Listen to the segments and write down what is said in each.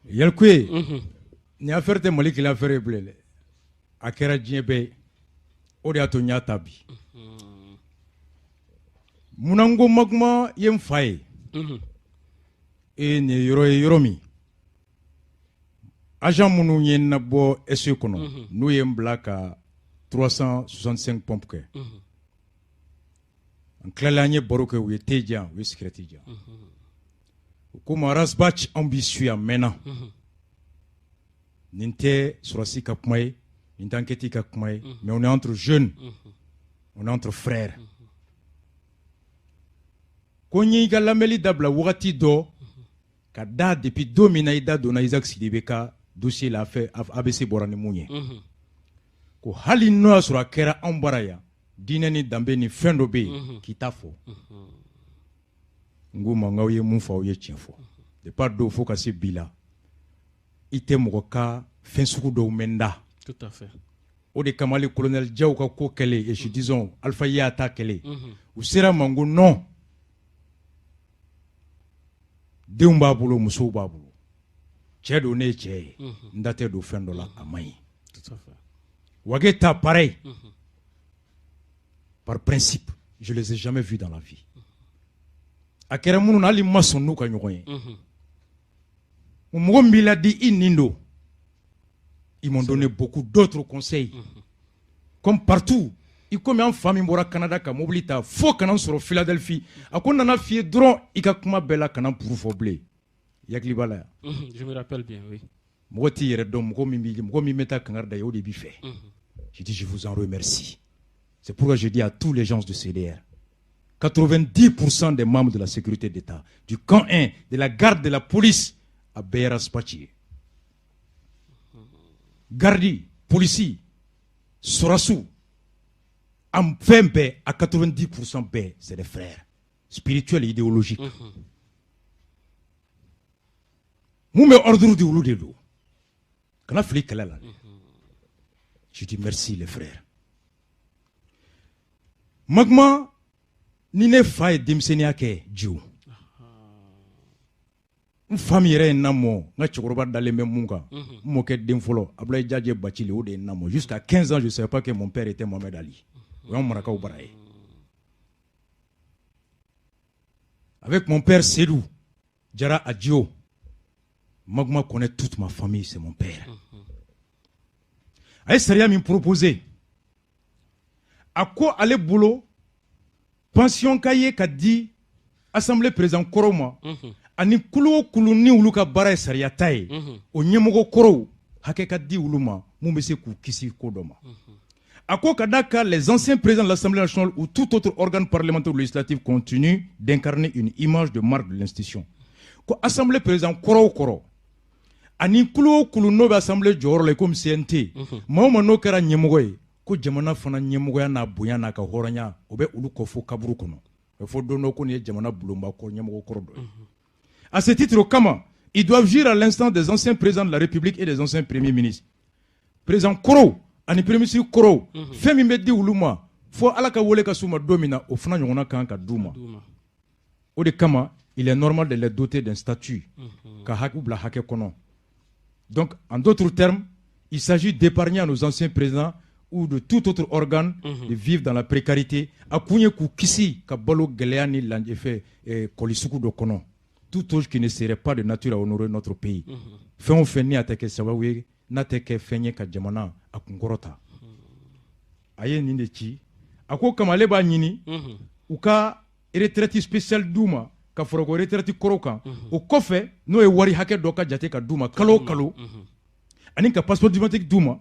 Yalikuye, nin affaire tɛ Mali kelen affaire ye bilen dɛ, a kɛra diɲɛ bɛɛ ye. O de y'a to n y'a ta bi. Munna n ko Maguma ye n fa ye? E, nin ye yɔrɔ ye, yɔrɔ min agent minnu ye n nabɔ SE kɔnɔ, n'u ye n bila ka 365 pompes kɛ, an tilala, an ye baro kɛ, u ye te di yan, u ye sigɛrɛti di yan. U ko ma: "Ras Bath, anw b'i su yan mɛnna. Nin tɛ sɔrɔsi ka kuma ye, nin tɛ enquête ka kuma ye, mais on est entre jeunes, on est entre frères. Ko n y'i ka lamɛnli dabila wagati dɔ ka da depuis don min na i da donna Isaac Sidibe ka dossier la fɛ, ABC bɔra ni mun ye, ko hali n'o y'a sɔrɔ a kɛra anw bara yan, diinɛ ni danbe ni fɛn dɔ bɛ yen k'i ta fɔ." N k'u ma n k'aw ye mun fɔ, aw ye tiɲɛ fɔ. Depuis a don fo ka se bi la, i tɛ mɔgɔ ka fɛn sugu dɔw mɛn da. Tout à fait. O de kama hali colonel Diaw ka ko kɛlen et je disons Alpha Yaya ta kɛlen, u sera ma, n ko non, denw b'a bolo, musow b'a bolo, cɛ don, ne ye cɛ ye, n da tɛ don fɛn dɔ la, a man ɲi. Tout à fait. Wage ta, pareil. Par principe, je les ai jamais vus dans la vie. A kɛra minnu na, hali n ma sɔn n'u ka ɲɔgɔn ye. Mɔgɔ min b'i ladi, i nin don. Ils m'ont donné beaucoup d'autres conseils, comme partout, i komi an fa min bɔra Canada ka mobili ta fo kana n sɔrɔ Philadelphie, a ko n nana f'i ye dɔrɔn, i ka kuma bɛɛ la, kana buru fɔ bilen. I hakili b'a la yan? Je me rappelle bien, oui. Mɔgɔ t'i yɛrɛ dɔn, mɔgɔ min b'i, mɔgɔ min bɛ taa kangari da ye, o de b'i fɛ. Je dis, je vous en remercie. C'est pourquoi je dis à tous les gens de CDR, 90% des membres de la sécurité d'État, du camp 1, de la garde, de la police, a bɛɛ ye Ras Bath ye. Garde, polisi, sɔrɔsiw, an fɛn bɛɛ, à 90% bɛɛ, c'est des frères spirituels et idéologiques. Mun bɛ ordre di, olu de don. Kana fili kɛlɛ la dɛ. Je dis merci les frères. Maguma ni ne fa ye denmisɛnninya kɛ Jiw. N fa min yɛrɛ ye n lamɔ, n ka cɛkɔrɔba dalen bɛ mun kan, n mɔkɛ den fɔlɔ Abulayi Jaje Bacili, o de ye n lamɔ. Jusqu'à 15 ans, je savais pas que mon père était Mohamed Ali. O y'anw marakaw bara ye. Avec mon père Seydou Jara Adjo, Magma connaît toute ma famille, c'est mon père. A ye sariya min proposé, a ko ale bolo, pension ka ye ka di assemblée président kɔrɔw ma, ani kulu o kulu ni olu ka baara ye sariya ta ye, o ɲɛmɔgɔ kɔrɔw hakɛ ka di olu ma, mun bɛ se k'u kisi ko dɔ ma. A ko ka da kan les anciens présidents de l'Assemblée nationale ou tout autre organe parlementaire ou législatif continuent d'incarner une image de marque de l'institution. Ko assemblée président kɔrɔw kɔrɔ, ani kulu o kulu n'o bɛ assemblée jɔyɔrɔ la, i komi CNT, maa o maa n'o kɛra ɲɛmɔgɔ ye, ko jamana fana ɲɛmɔgɔya n'a bonya n'a ka hɔrɔnya, o bɛ olu kɔ fo kaburu kɔnɔ. O bɛ fɔ don dɔ ko nin ye jamana bulonba kɔ ɲɛmɔgɔ kɔrɔ dɔ ye. À ce titre, o kama, ils doivent jouir à l'instant des anciens présidents de la République et des anciens premiers ministres. Président kɔrɔw ani premier ministre kɔrɔw, fɛn min bɛ di olu ma fo Ala ka wele ka s'u ma don min na, o fana ɲɔgɔnna kan ka d'u ma. O de kama, il est normal de les doter d'un statut, ka hakɛ bila hakɛ kɔnɔ. Donc, en d'autres termes, il s'agit d'épargner à nos anciens présidents ou de tout autre organe de vivre dans la précarité. A kun ye k'u kisi ka balo gɛlɛya ni lanjɛfɛ kɔli sugu dɔ kɔnɔ. Tout autre qui ne serait pas de nature à honorer notre pays. Fɛn o fɛn ni a tɛ kɛ sababu ye, n'a tɛ kɛ fɛn ye ka jamana a kunkɔrɔta. A ye nin de ci. A ko kama ale b'a ɲini u ka retraite spéciale d'u ma ka fara u ka retraite kɔrɔw kan. O kɔfɛ, n'o ye wari hakɛ dɔ ka jate ka d'u ma kalo o kalo, ani ka passeport diplomatique d'u ma,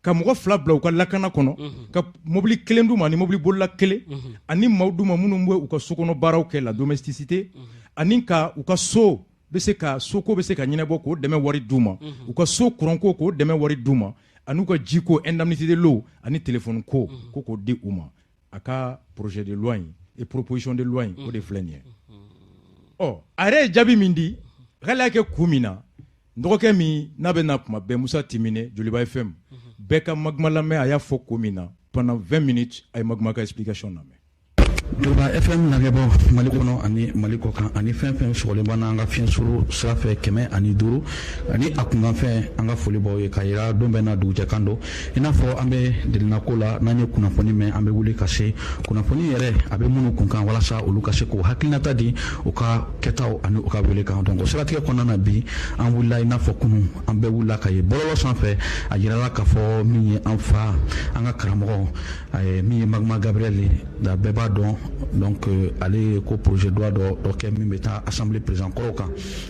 ka mɔgɔ fila bila u ka lakana kɔnɔ, ka mobili kelen d'u ma ani mobili bolila kelen, ani maaw d'u ma minnu bɛ u ka sokɔnɔ baaraw kɛ, la domesticité, ani ka u ka so bɛ se ka soko bɛ se ka ɲɛnabɔ, k'o dɛmɛ wari d'u ma, u ka so kuranko, k'o dɛmɛ wari d'u ma, ani u ka jiko, indemnité de l'eau, ani téléphone ko, ko k'o di u ma. A ka projet de loi in et proposition de loi in, o de filɛ nin ye. Ɔ, a yɛrɛ ye jaabi min di, k'ale y'a kɛ kun min na, n dɔgɔkɛ min n'a bɛ na kuma bɛɛ, Musa Timine, Joliba FM, bɛɛ ka Magma lamɛn. A y'a fɔ ko min na, pendant 20 minutes, a ye Magma ka explication lamɛn. Joliba FM lamɛnbaaw Mali kɔnɔ ani Mali kɔ kan ani fɛn fɛn sɔgɔlen b'an na an ka fiɲɛ suru sira fɛ 105 ani a kunkanfɛn, an ka foli b'aw ye k'a yira don bɛɛ n'a dugujɛ kan don. I n'a fɔ an bɛ delinako la, n'an ye kunnafoni mɛn, an bɛ wuli ka se kunnafoni yɛrɛ a bɛ minnu kun kan walasa olu ka se k'u hakilinata di u ka kɛtaw ani u ka wele kan. Donc o siratigɛ kɔnɔna na, bi an wulila i n'a fɔ kunun an bɛɛ wulila ka ye bɔlɔlɔ sanfɛ, a yirala k'a fɔ min ye an fa, an ka karamɔgɔ, min ye Maguma Gabriel ye, bɛɛ b'a dɔn. Donc ale ye ko projet de loi dɔ kɛ min bɛ taa assemblée président kɔrɔw kan.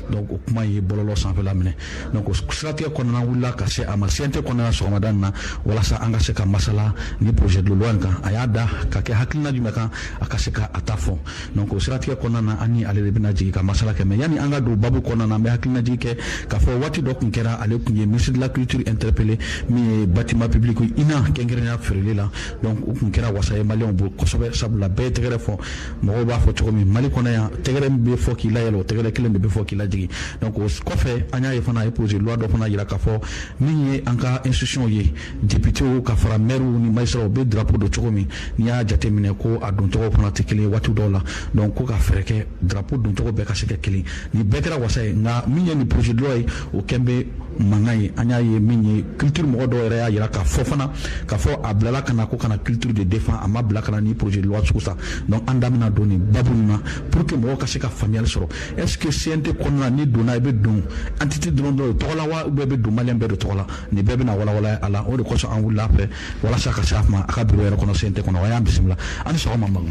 Donc o kuma ye bɔlɔlɔ sanfɛla minɛ. Donc o siratigɛ kɔnɔna, wulila ka se a ma CNT kɔnɔna sɔgɔmada in na walasa an ka se ka masala ni projet de loi in kan, a y'a da ka kɛ hakilina jumɛn kan, a ka se ka a ta fɔ. Donc o siratigɛ kɔnɔna na, an ni ale de bɛna jigin ka masala kɛ. Mais yanni an ka don babu kɔnɔna na, an bɛ hakilinajigin kɛ k'a fɔ waati dɔ tun kɛra, ale tun ye ministre de la Culture interpellé min ye bâtiment public INA kɛrɛnkɛrɛnnenya feereli la. Donc o tun kɛra wasa ye maliyɛnw bolo kosɛbɛ, sabula bɛɛ ye tɛgɛrɛ fɔ. Mɔgɔw b'a fɔ cogo min, Mali kɔnɔ yan, tɛgɛrɛ min bɛ fɔ k'i layɛlɛ, o tɛgɛrɛ kelen de bɛ fɔ k'i lajigin. Donc o kɔfɛ, an y'a ye fana, a ye projet de loi dɔ fana yira k'a fɔ min ye an ka institution ye, députés ka fara maires ni magistrats bɛ drapeau don cogo min, n'i y'a jateminɛ ko a doncogo fana tɛ kelen ye waati dɔw la. Donc ko ka fɛɛrɛ kɛ drapeau doncogo bɛɛ ka se kɛ kelen. Nin bɛɛ kɛra wasa ye. Nka min ye nin projet de loi ye, o kɛn bɛ mankan ye. An y'a ye min ye culture mɔgɔ dɔw yɛrɛ y'a yira k'a fɔ fana k'a fɔ a bilala ka na ko kana culture de défend, a ma bila ka na ni projet de loi sugu sa. Donc an da bɛna don nin babu nin na pour que mɔgɔw ka se ka faamuyali sɔrɔ. Est ce que CNT kɔnɔna, n'i donna, i bɛ don entité dɔrɔn dɔ tɔgɔ la wa, ou bien i bɛ don maliyɛn bɛɛ de tɔgɔ la? Nin bɛɛ bɛna walawala a la. O de kosɔn an wulila a fɛ walasa ka se a ma a ka bureau yɛrɛ kɔnɔ, CNT kɔnɔ. A y'an bisimila. An ni sɔgɔma, Magu.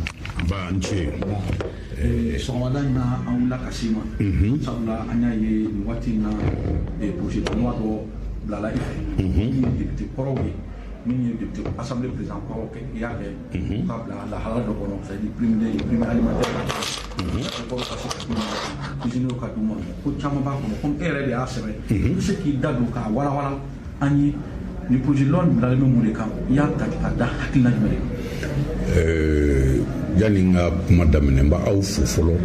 Ba, n ce. Sɔgɔmada in na, an wulila ka s'i ma sabula an y'a ye nin waati in na, projet de loi dɔ bilala i fɛ min ye député kɔrɔw ye, min ye député assemblée président kɔrɔw kɛ, i y'a kɛ u ka bila lahala dɔ kɔnɔ, c'est à dire prime de prime alimentaire ka kɔrɔ ka se ka d'u ma, cuisinier ka d'u ma, ko caman b'a kɔnɔ. Comme e yɛrɛ de y'a sɛbɛn, i bɛ se k'i da don k'a walawala an ye ni projet de loi nin bilalen bɛ mun de kan, i y'a ta ka da hakilina jumɛn de kan? Yanni n ka kuma daminɛ, n b'aw fo fɔlɔ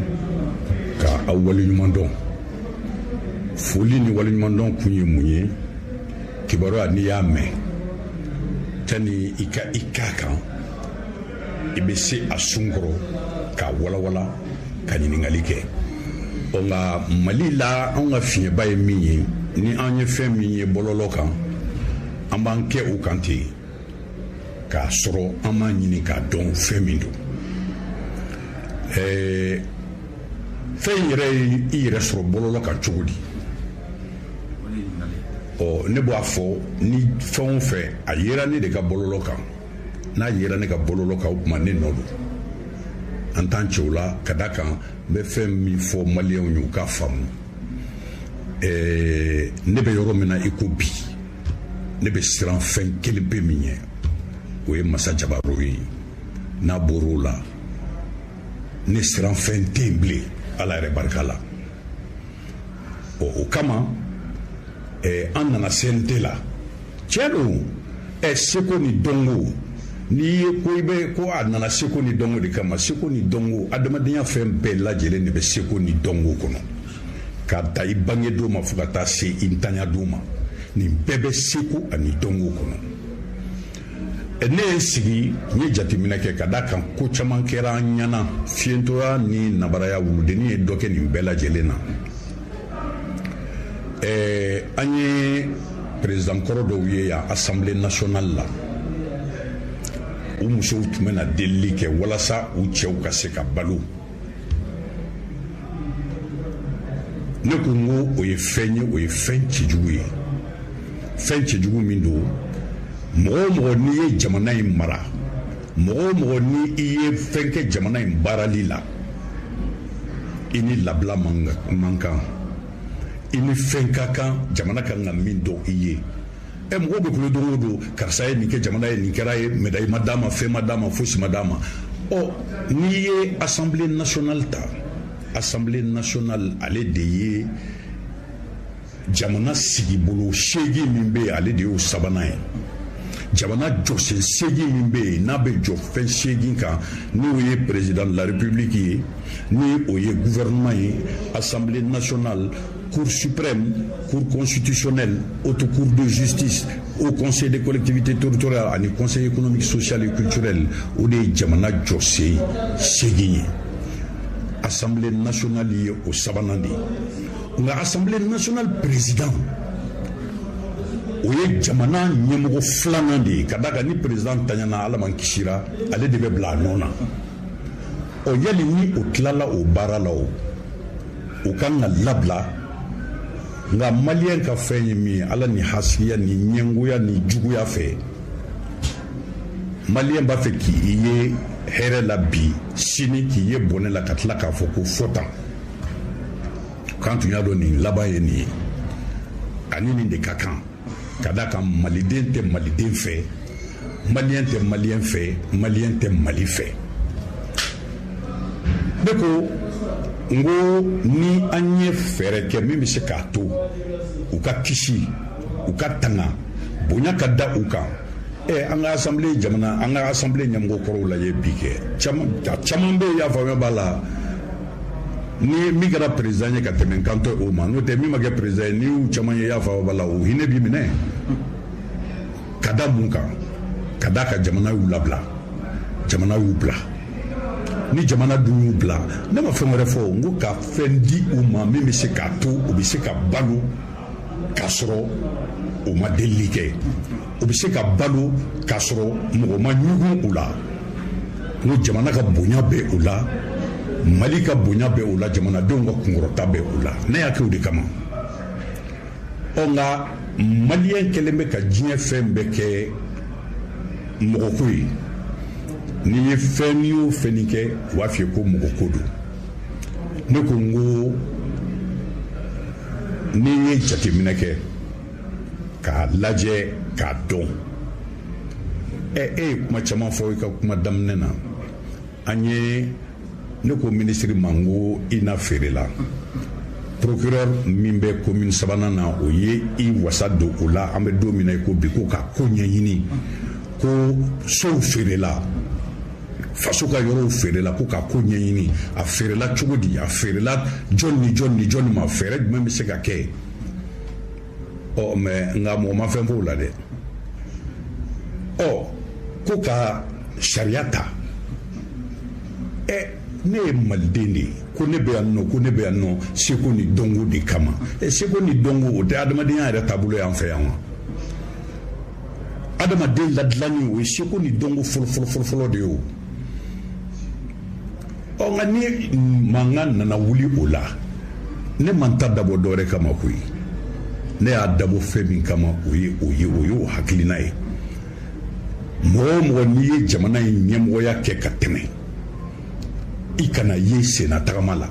ka aw waleɲuman dɔn. Foli ni waleɲuman dɔn kun ye mun ye? Kibaruya, n'i y'a mɛn, tani i ka i k'a kan, i bɛ se a sun kɔrɔ k'a walawala, ka ɲininkali kɛ. Ɔ nka Mali la, anw ka fiɲɛba ye min ye, ni an ye fɛn min ye bɔlɔlɔ kan, an b'an kɛ o kan ten k'a sɔrɔ an m'a ɲini k'a dɔn fɛn min don. Fɛn in yɛrɛ ye i yɛrɛ sɔrɔ bɔlɔlɔ kan cogo di? Ɔ ne b'a fɔ ni fɛn o fɛn a yera ne de ka bɔlɔlɔ kan, n'a yera ne ka bɔlɔlɔ kan, o tuma ne nɔ don. An t'an cɛw la ka da kan. N bɛ fɛn min fɔ maliyɛnw ye, u k'a faamu. Ne bɛ yɔrɔ min na i ko bi, ne bɛ siran fɛn kelen pe min ɲɛ, o ye masa jabaro ye. N'a bɔr'o la, ne siran fɛn tɛ yen bilen, Ala yɛrɛ barika la. Ɔ o kama an nana CNT la. Tiɲɛ don, seko ni dɔnko, n'i ye ko i bɛ ko a nana seko ni dɔnko de kama. Seko ni dɔnko, adamadenya fɛn bɛɛ lajɛlen de bɛ seko ni dɔnko kɔnɔ, k'a ta i bange don ma fo ka taa se i ntanya don ma, nin bɛɛ bɛ seko ani dɔnko kɔnɔ. Ne ye sigi, n ye jateminɛ kɛ ka da kan ko caman kɛra an ɲɛna, fiyentɔya ni nabaraya, wuludennin ye dɔ kɛ nin bɛɛ lajɛlen na. An ye président kɔrɔ dɔw ye yan Assemblée nationale la, u musow tun bɛna delili kɛ walasa u cɛw ka se ka balo. Ne ko n ko o ye fɛn ye, o ye fɛn cɛjugu ye, fɛn cɛjugu min don. Mɔgɔ o mɔgɔ n'i ye jamana in mara, mɔgɔ o mɔgɔ ni i ye fɛn kɛ jamana in baarali la, i ni labila man kan, i ni fɛn ka kan jamana kan ka min dɔn i ye. Mɔgɔw bɛ kulo don o don, karisa ye nin kɛ jamana ye, nin kɛra ye, médaille ma d'a ma, fɛn ma d'a ma, fosi ma d'a ma. Ɔ n'i ye Assemblée nationale ta, Assemblée nationale ale de ye jamana sigibolo 8 min bɛ yen, ale de y'o sabanan ye. Jamana jɔsen 8 min bɛ yen, n'a bɛ jɔ fɛn 8 kan, n'o ye président de la République ye, ni o ye gouvernement ye, Assemblée nationale, Cour suprême, Cour constitutionnelle, haute cour de justice, Haut Conseil des collectivités territoriales ani Conseil économique, social et culturel, o de ye jamana jɔsen 8 ye. Assemblée nationale ye o sabanan de ye. Nka Assemblée nationale président, o ye jamana ɲɛmɔgɔ filanan de ye, ka d'a kan ni président taɲana, Ala man kisira, ale de bɛ bila a nɔ na. Ɔ, yali ni o tilala o baara la, o kan ka labila. Nka Maliyɛn ka fɛn ye min ye, Ala ni hasiya ni ɲɛngoya ni juguya fɛ, Maliyɛn b'a fɛ k'i ye hɛrɛ la bi, sini k'i ye bɔnɛ la, ka tila k'a fɔ ko fɔ tan k'an tun y'a dɔn nin laban ye nin ye. Ani nin de ka kan, ka d'a kan Maliden tɛ Maliden fɛ, Maliyɛn tɛ Maliyɛn fɛ, Maliyɛn tɛ Mali fɛ. Ne ko n ko ni an ye fɛɛrɛ kɛ min bɛ se k'a to u ka kisi, u ka tanga, bonya ka da u kan. An ka assemblée jamana, an ka assemblée ɲɛmɔgɔ kɔrɔw lajɛ bi kɛ, caman caman bɛ yen, y'a faamuya b'a la, ni min kɛra président ye ka tɛmɛ n kan tɛ o ma, n'o tɛ min ma kɛ président ye, n'i y'u caman ye, y'a faamuya b'a la, o hinɛ b'i minɛ. Ka da mun kan? Ka d'a kan jamana y'u labila, jamana y'u bila. Ni jamana dun y'u bila, ne ma fɛn wɛrɛ fɔ, n ko ka fɛn di u ma min bɛ se k'a to u bɛ se ka balo k'a sɔrɔ u ma delili kɛ, u bɛ se ka balo k'a sɔrɔ mɔgɔ ma ɲugun u la. N ko jamana ka bonya bɛ u la, Mali ka bonya bɛ u la, jamanadenw ka kunkɔrɔta bɛ u la. Ne y'a kɛ o de kama. Ɔ, nka Maliyɛn kɛlen bɛ ka diɲɛ fɛn bɛɛ kɛ mɔgɔko ye. N'i ye fɛn, n'i y'o fɛn kɛ, u b'a f'i ye ko mɔgɔko don. Ne ko n ko n'i ye jateminɛ kɛ k'a lajɛ k'a dɔn, e ye kuma caman fɔ i ka kuma daminɛ na. An ye, ne ko minisiri ma, n ko i na feere la, procureur min bɛ commune sabanan na, o ye i wasa don o la. An bɛ don min na i ko bi, ko ka ko ɲɛɲini, ko sow feerela, faso ka yɔrɔw feerela, ko ka ko ɲɛɲini, a feerela cogo di, a feerela jɔn ni jɔn ni jɔn ma, fɛɛrɛ jumɛn bɛ se ka kɛ? Ɔ, mɛ nka mɔgɔ ma fɛn fɔ o la dɛ. Ɔ, ko ka sariya ta. Ne ye Maliden de ye, ko ne bɛ yan nɔ, ko ne bɛ yan nɔ seko ni dɔnko de kama. Seko ni dɔnko, o tɛ adamadenya yɛrɛ taabolo y'an fɛ yan wa? Adamaden ladilanni, o ye seko ni dɔnko fɔlɔ fɔlɔ fɔlɔ fɔlɔ de ye o. Ɔ, nka ni mankan nana wuli o la, ne man ta dabɔ dɔwɛrɛ kama koyi. Ne y'a dabɔ fɛn min kama, o ye o ye, o y'o hakilina ye. Mɔgɔ o mɔgɔ n'i ye jamana in ɲɛmɔgɔya kɛ ka tɛmɛ, i kana ye senna tagama la,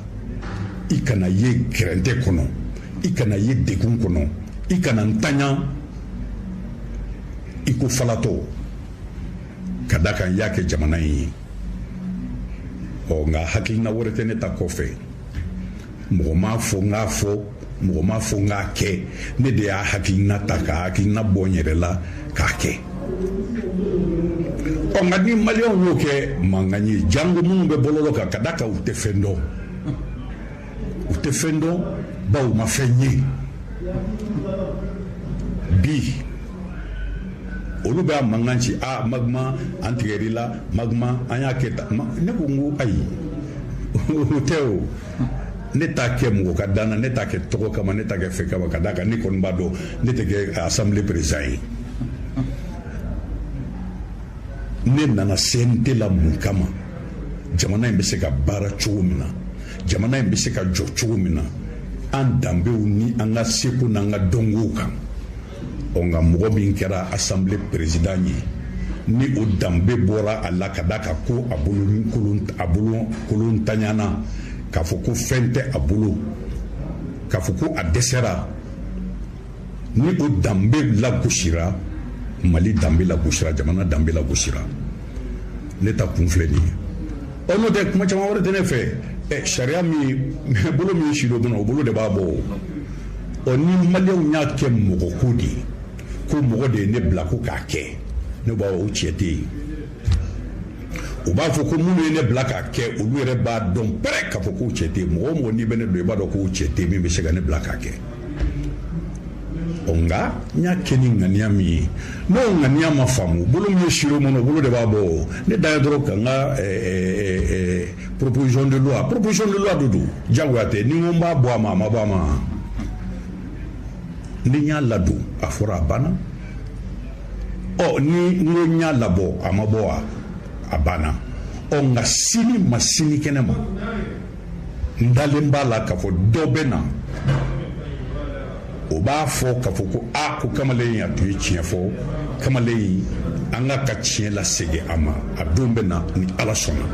i kana ye gɛrɛntɛ kɔnɔ, i kana ye degun kɔnɔ, i kana ntanya i ko falatɔ, ka da kan i y'a kɛ jamana in ye. Ɔ, nka hakilina wɛrɛ tɛ ne ta kɔfɛ. Mɔgɔ m'a fɔ n k'a fɔ, mɔgɔ m'a fɔ n k'a kɛ, ne de y'a hakilina ta k'a hakilina bɔ n yɛrɛ la k'a kɛ. Ɔ, nka ni Maliyɛnw y'o kɛ mankan ye, jango minnu bɛ bɔlɔlɔ kan, ka da kan u tɛ fɛn dɔn, u tɛ fɛn dɔn, bawo u ma fɛn ye bi. Olu bɛ a mankan ci: a Magma, an tigɛr'i la, Magma, an y'a kɛ tan. Ne ko n ko ayi, o tɛ o. Ne t'a kɛ mɔgɔ ka dan na, ne t'a kɛ tɔgɔ kama, ne t'a kɛ fɛn kama, ka d'a kan ne kɔni b'a dɔn ne tɛ kɛ assemblée président ye. Ne nana CNT la mun kama? Jamana in bɛ se ka baara cogo min na, jamana in bɛ se ka jɔ cogo min na, an danbew ni an ka seko n'an ka dɔnkow kan. Ɔ, nka mɔgɔ min kɛra assemblée président ye, ni o danbe bɔra a la, ka d'a kan ko a bolo kolon, a bolo kolon tanyana, k'a fɔ ko fɛn tɛ a bolo, k'a fɔ ko a dɛsɛra, ni o danbe lagosira, Mali danbe lagosira, jamana danbe lagosira. Ne ta kun filɛ nin ye. Ɔ, n'o tɛ, kuma caman wɛrɛ tɛ ne fɛ. Sariya min bolo, min si dɔ kɔnɔ, o bolo de b'a bɔ. Ɔ, ni Maliyɛnw y'a kɛ mɔgɔ ko de ye, ko mɔgɔ de ye ne bila ko k'a kɛ, ne b'a o cɛ tɛ yen. U b'a fɔ ko minnu ye ne bila k'a kɛ, olu yɛrɛ b'a dɔn pɛrɛ k'a fɔ k'o cɛ tɛ yen. Mɔgɔ o mɔgɔ n'i bɛ ne dɔn, i b'a dɔn k'o cɛ tɛ yen min bɛ se ka ne bila k'a kɛ. Ɔ nka n y'a kɛ ni ŋaniya min ye, n'o ŋaniya ma faamu, bolo min ye siro mɔnɔ, bolo de b'a bɔ. Ne dan ye dɔrɔn ka n ka proposition de loi, proposition de loi de don, diyagoya tɛ. Ni n ko n b'a bɔ a ma, a ma bɔ a ma. Ni n y'a ladon, a fɔra, a banna. Ɔ ni n ko n y'a labɔ, a ma bɔ wa, a banna. Ɔ nka sini ma sini kɛnɛ ma, n dalen b'a la k'a fɔ dɔ bɛ na, o b'a fɔ k'a fɔ ko a ko kamalen in, a tun ye tiɲɛ fɔ. Kamalen in, an ka tiɲɛ lasegin a ma. A don bɛ na ni Ala sɔnna.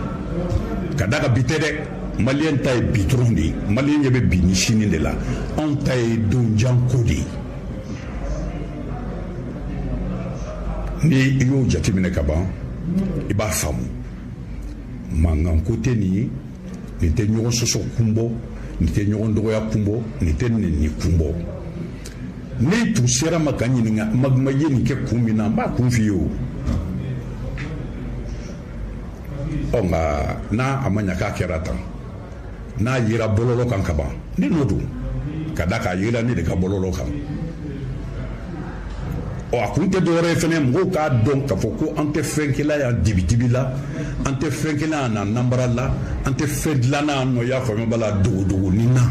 Ka da ka bi tɛ dɛ, maliyɛn ta ye bi dɔrɔn de ye. Maliyɛn ɲɛ bɛ bi ni sini de la. Anw ta ye donjan ko de ye. Ni i y'o jateminɛ ka ban, i b'a faamu, mankan ko tɛ nin ye. Nin tɛ ɲɔgɔn sɔsɔ kun bɔ, nin tɛ ɲɔgɔn dɔgɔya kun bɔ, nin tɛ nɛni kun bɔ. Ne tun sera ma ka ɲininka Maguma ye nin kɛ kun min na, n b'a kun f'i ye o. Ɔ nka n'a a ma ɲa k'a kɛra tan, n'a yera bɔlɔlɔ kan ka ban, ne nɔ don, ka da k'a yera ne de ka bɔlɔlɔ kan. Ɔ a kun tɛ dɔwɛrɛ ye fɛnɛ, mɔgɔw k'a dɔn k'a fɔ ko an tɛ fɛn kɛla yan dibidibi la, an tɛ fɛn kɛla yan na nanbara la, an tɛ fɛn dilanna yan nɔ, i y'a faamuya b'a la, dogodogonin na.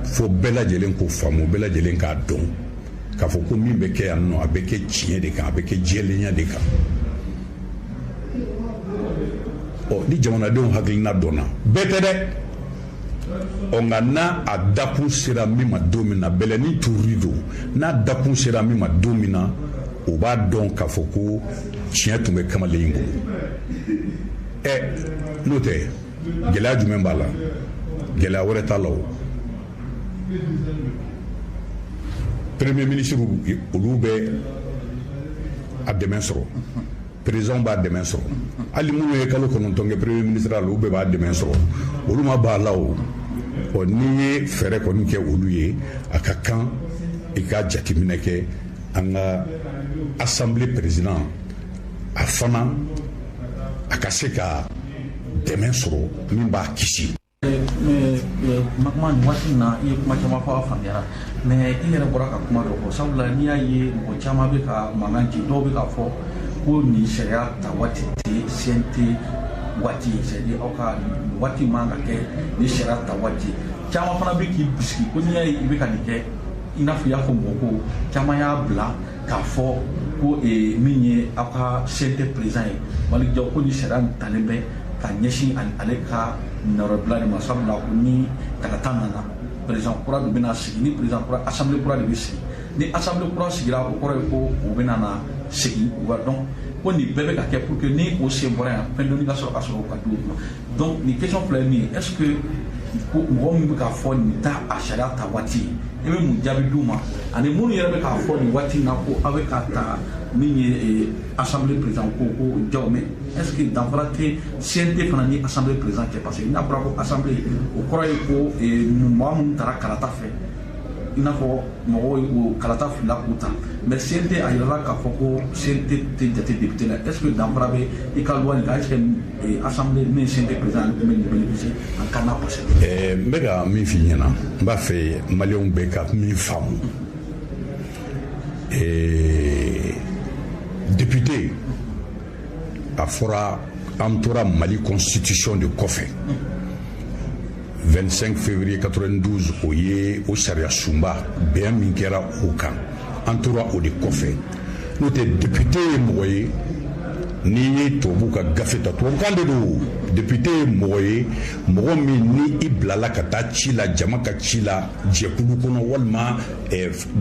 Fo bɛɛ lajɛlen k'o faamu, bɛɛ lajɛlen k'a dɔn k'a fɔ ko min bɛ kɛ yan nɔ, a bɛ kɛ tiɲɛ de kan, a bɛ kɛ jɛlenya de kan. Ɔ ni jamanadenw hakilina dɔnna, bɛɛ tɛ dɛ. Ɔ nka n'a a dakun sera min ma don min na, bɛlɛnin turuli don, n'a dakun sera min ma don min na, o b'a dɔn k'a fɔ ko tiɲɛ tun bɛ kamalen in bolo. Ɛ n'o tɛ, gɛlɛya jumɛn b'a la? Gɛlɛya wɛrɛ t'a la o. Premier ministre, olu bɛ a dɛmɛ sɔrɔ, président b'a dɛmɛ sɔrɔ, hali minnu ye kalo 9 kɛ premier ministre la, olu bɛɛ b'a dɛmɛ sɔrɔ, olu ma ban a la o. Ɔ n'i ye fɛɛrɛ kɔni kɛ olu ye, a ka kan i ka jateminɛ kɛ an ka assemblée président, a fana a ka se ka dɛmɛ sɔrɔ min b'a kisi. Maguma, nin waati in na, i ye kuma caman fɔ, a faamuyara, mais i yɛrɛ bɔra ka kuma dɔ fɔ, sabula n'i y'a ye mɔgɔ caman bɛ ka mankan ci, dɔw bɛ k'a fɔ ko nin sariya ta waati tɛ CNT waati ye, c'est à dire aw ka nin waati man ka kɛ nin sariya ta waati. Caman fana bɛ k'i bisigi ko n'i y'a ye i bɛ ka nin kɛ, i n'a fɔ i y'a fɔ mɔgɔ ko caman y'a bila k'a fɔ ko min ye aw ka CNT président ye, Malick Diaw, ko nin sariya nin talen bɛ ka ɲɛsin ale ka nɔrɔbila de ma, sabula ko ni kalata nana, président kura de bɛna sigi, ni président kura, assemblée kura de bɛ sigi. Ni assemblée kura sigira, o kɔrɔ ye ko o bɛna na segin u ka, donc ko nin bɛɛ bɛ ka kɛ pour que ni o sen bɔra yan, fɛn dɔɔni ka sɔrɔ ka sɔrɔ ka di o ma. Donc nin question filɛ min ye, est ce que ko mɔgɔ min bɛ k'a fɔ nin ta a sariya ta waati ye, i bɛ mun jaabi d'u ma? Ani minnu yɛrɛ bɛ k'a fɔ nin waati in na ko aw bɛ ka ta min ye assemblée président ko Diaw, mais est ce que danfara tɛ CNT fana ni assemblée président cɛ? Parce que n'a fɔra ko assemblée, o kɔrɔ ye ko mɔgɔ minnu taara kalata fɛ, i n'a fɔ mɔgɔw o kalata filila k'u ta, mais CNT, a yirala k'a fɔ ko CNT tɛ jate député la. Est ce que danfara bɛ i ka loi nin kan? Est ce que assemblée min ye CNT président, ale tun bɛ nin bénéficier en cas n'a passé? N bɛ ka min f'i ɲɛna, n b'a fɛ maliyɛnw bɛɛ ka min faamu, député, a fɔra an tora Mali constitution de kɔfɛ. 25 février 92, o ye o sariya sunba bɛn min kɛra o kan, an tora o de kɔfɛ. N'o tɛ, député ye mɔgɔ ye, n'i ye tubabu ka gafe ta, tubabukan de don, député ye mɔgɔ ye, mɔgɔ min ni i bilala ka taa ci la, jama ka ci la, jɛkulu kɔnɔ walima